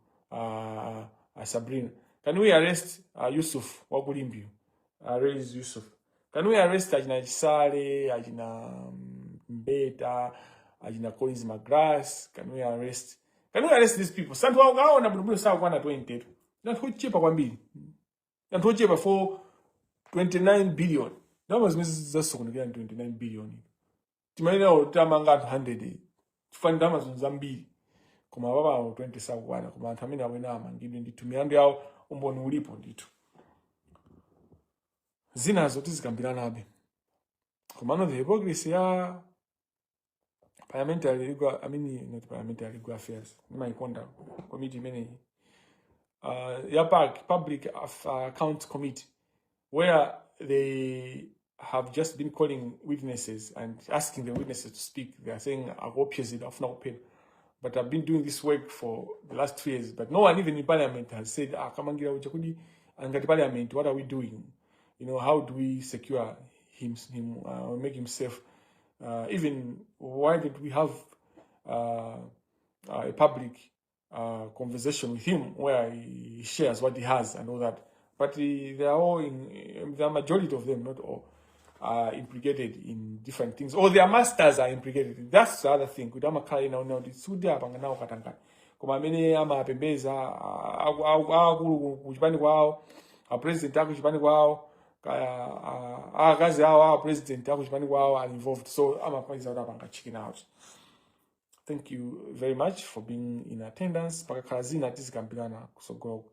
[SPEAKER 1] Sabrina? Can we arrest Yusuf wakulimbiyo, Raise Yusuf? Can we arrest achina Chisale, achina Mbeta, achina Collins Magras? Can we arrest these people? Santhu akaona bwinobwino sakukwana 20 tu, anthu ochepa kwambiri, anthu ochepa for 29 billion. Ndalama zimene zasokonekera ndi 29 billion, timayenera tamanga anthu 100 chifukwa ndalama zinthu zambiri, koma papawo 20 sakukwana. Koma anthu amene akuyenera amangidwe ndithu, milandu yawo umboni ulipo ndithu. Zinazo tizikambiranabe. Komano the hypocrisy ya parliamentary legal, I mean, not parliamentary legal affairs, nimayikonda committee imeneyi, ya PAC, Public Accounts Committee, where they have just been calling witnesses and asking the witnesses to speak. They are saying akuopsezedwa, afuna kuphedwa. But I've been doing this work for the last 2 years, but no one even in parliament has said, "Ah, Kamangira uja kudi angati parliament, what are we doing? How do we secure him, make him safe? Even why don't we have a public conversation with him where he shares what he has and all that?" But they are all in, the majority of them, not all, are implicated in different things, or their masters are implicated. That's the other thing. Kuti amakhala ina una kuti sudi apanga nawo katangale, koma amene amapembeza akulu kuchipani kwawo, a president akuchipani kwawo, kaya akazi awo a president akuchipani kwawo are involved, so amapaiza kuti apanga chicken out. Thank you very much for being in attendance. Pakakhala zina tizikambirana kusogoloko.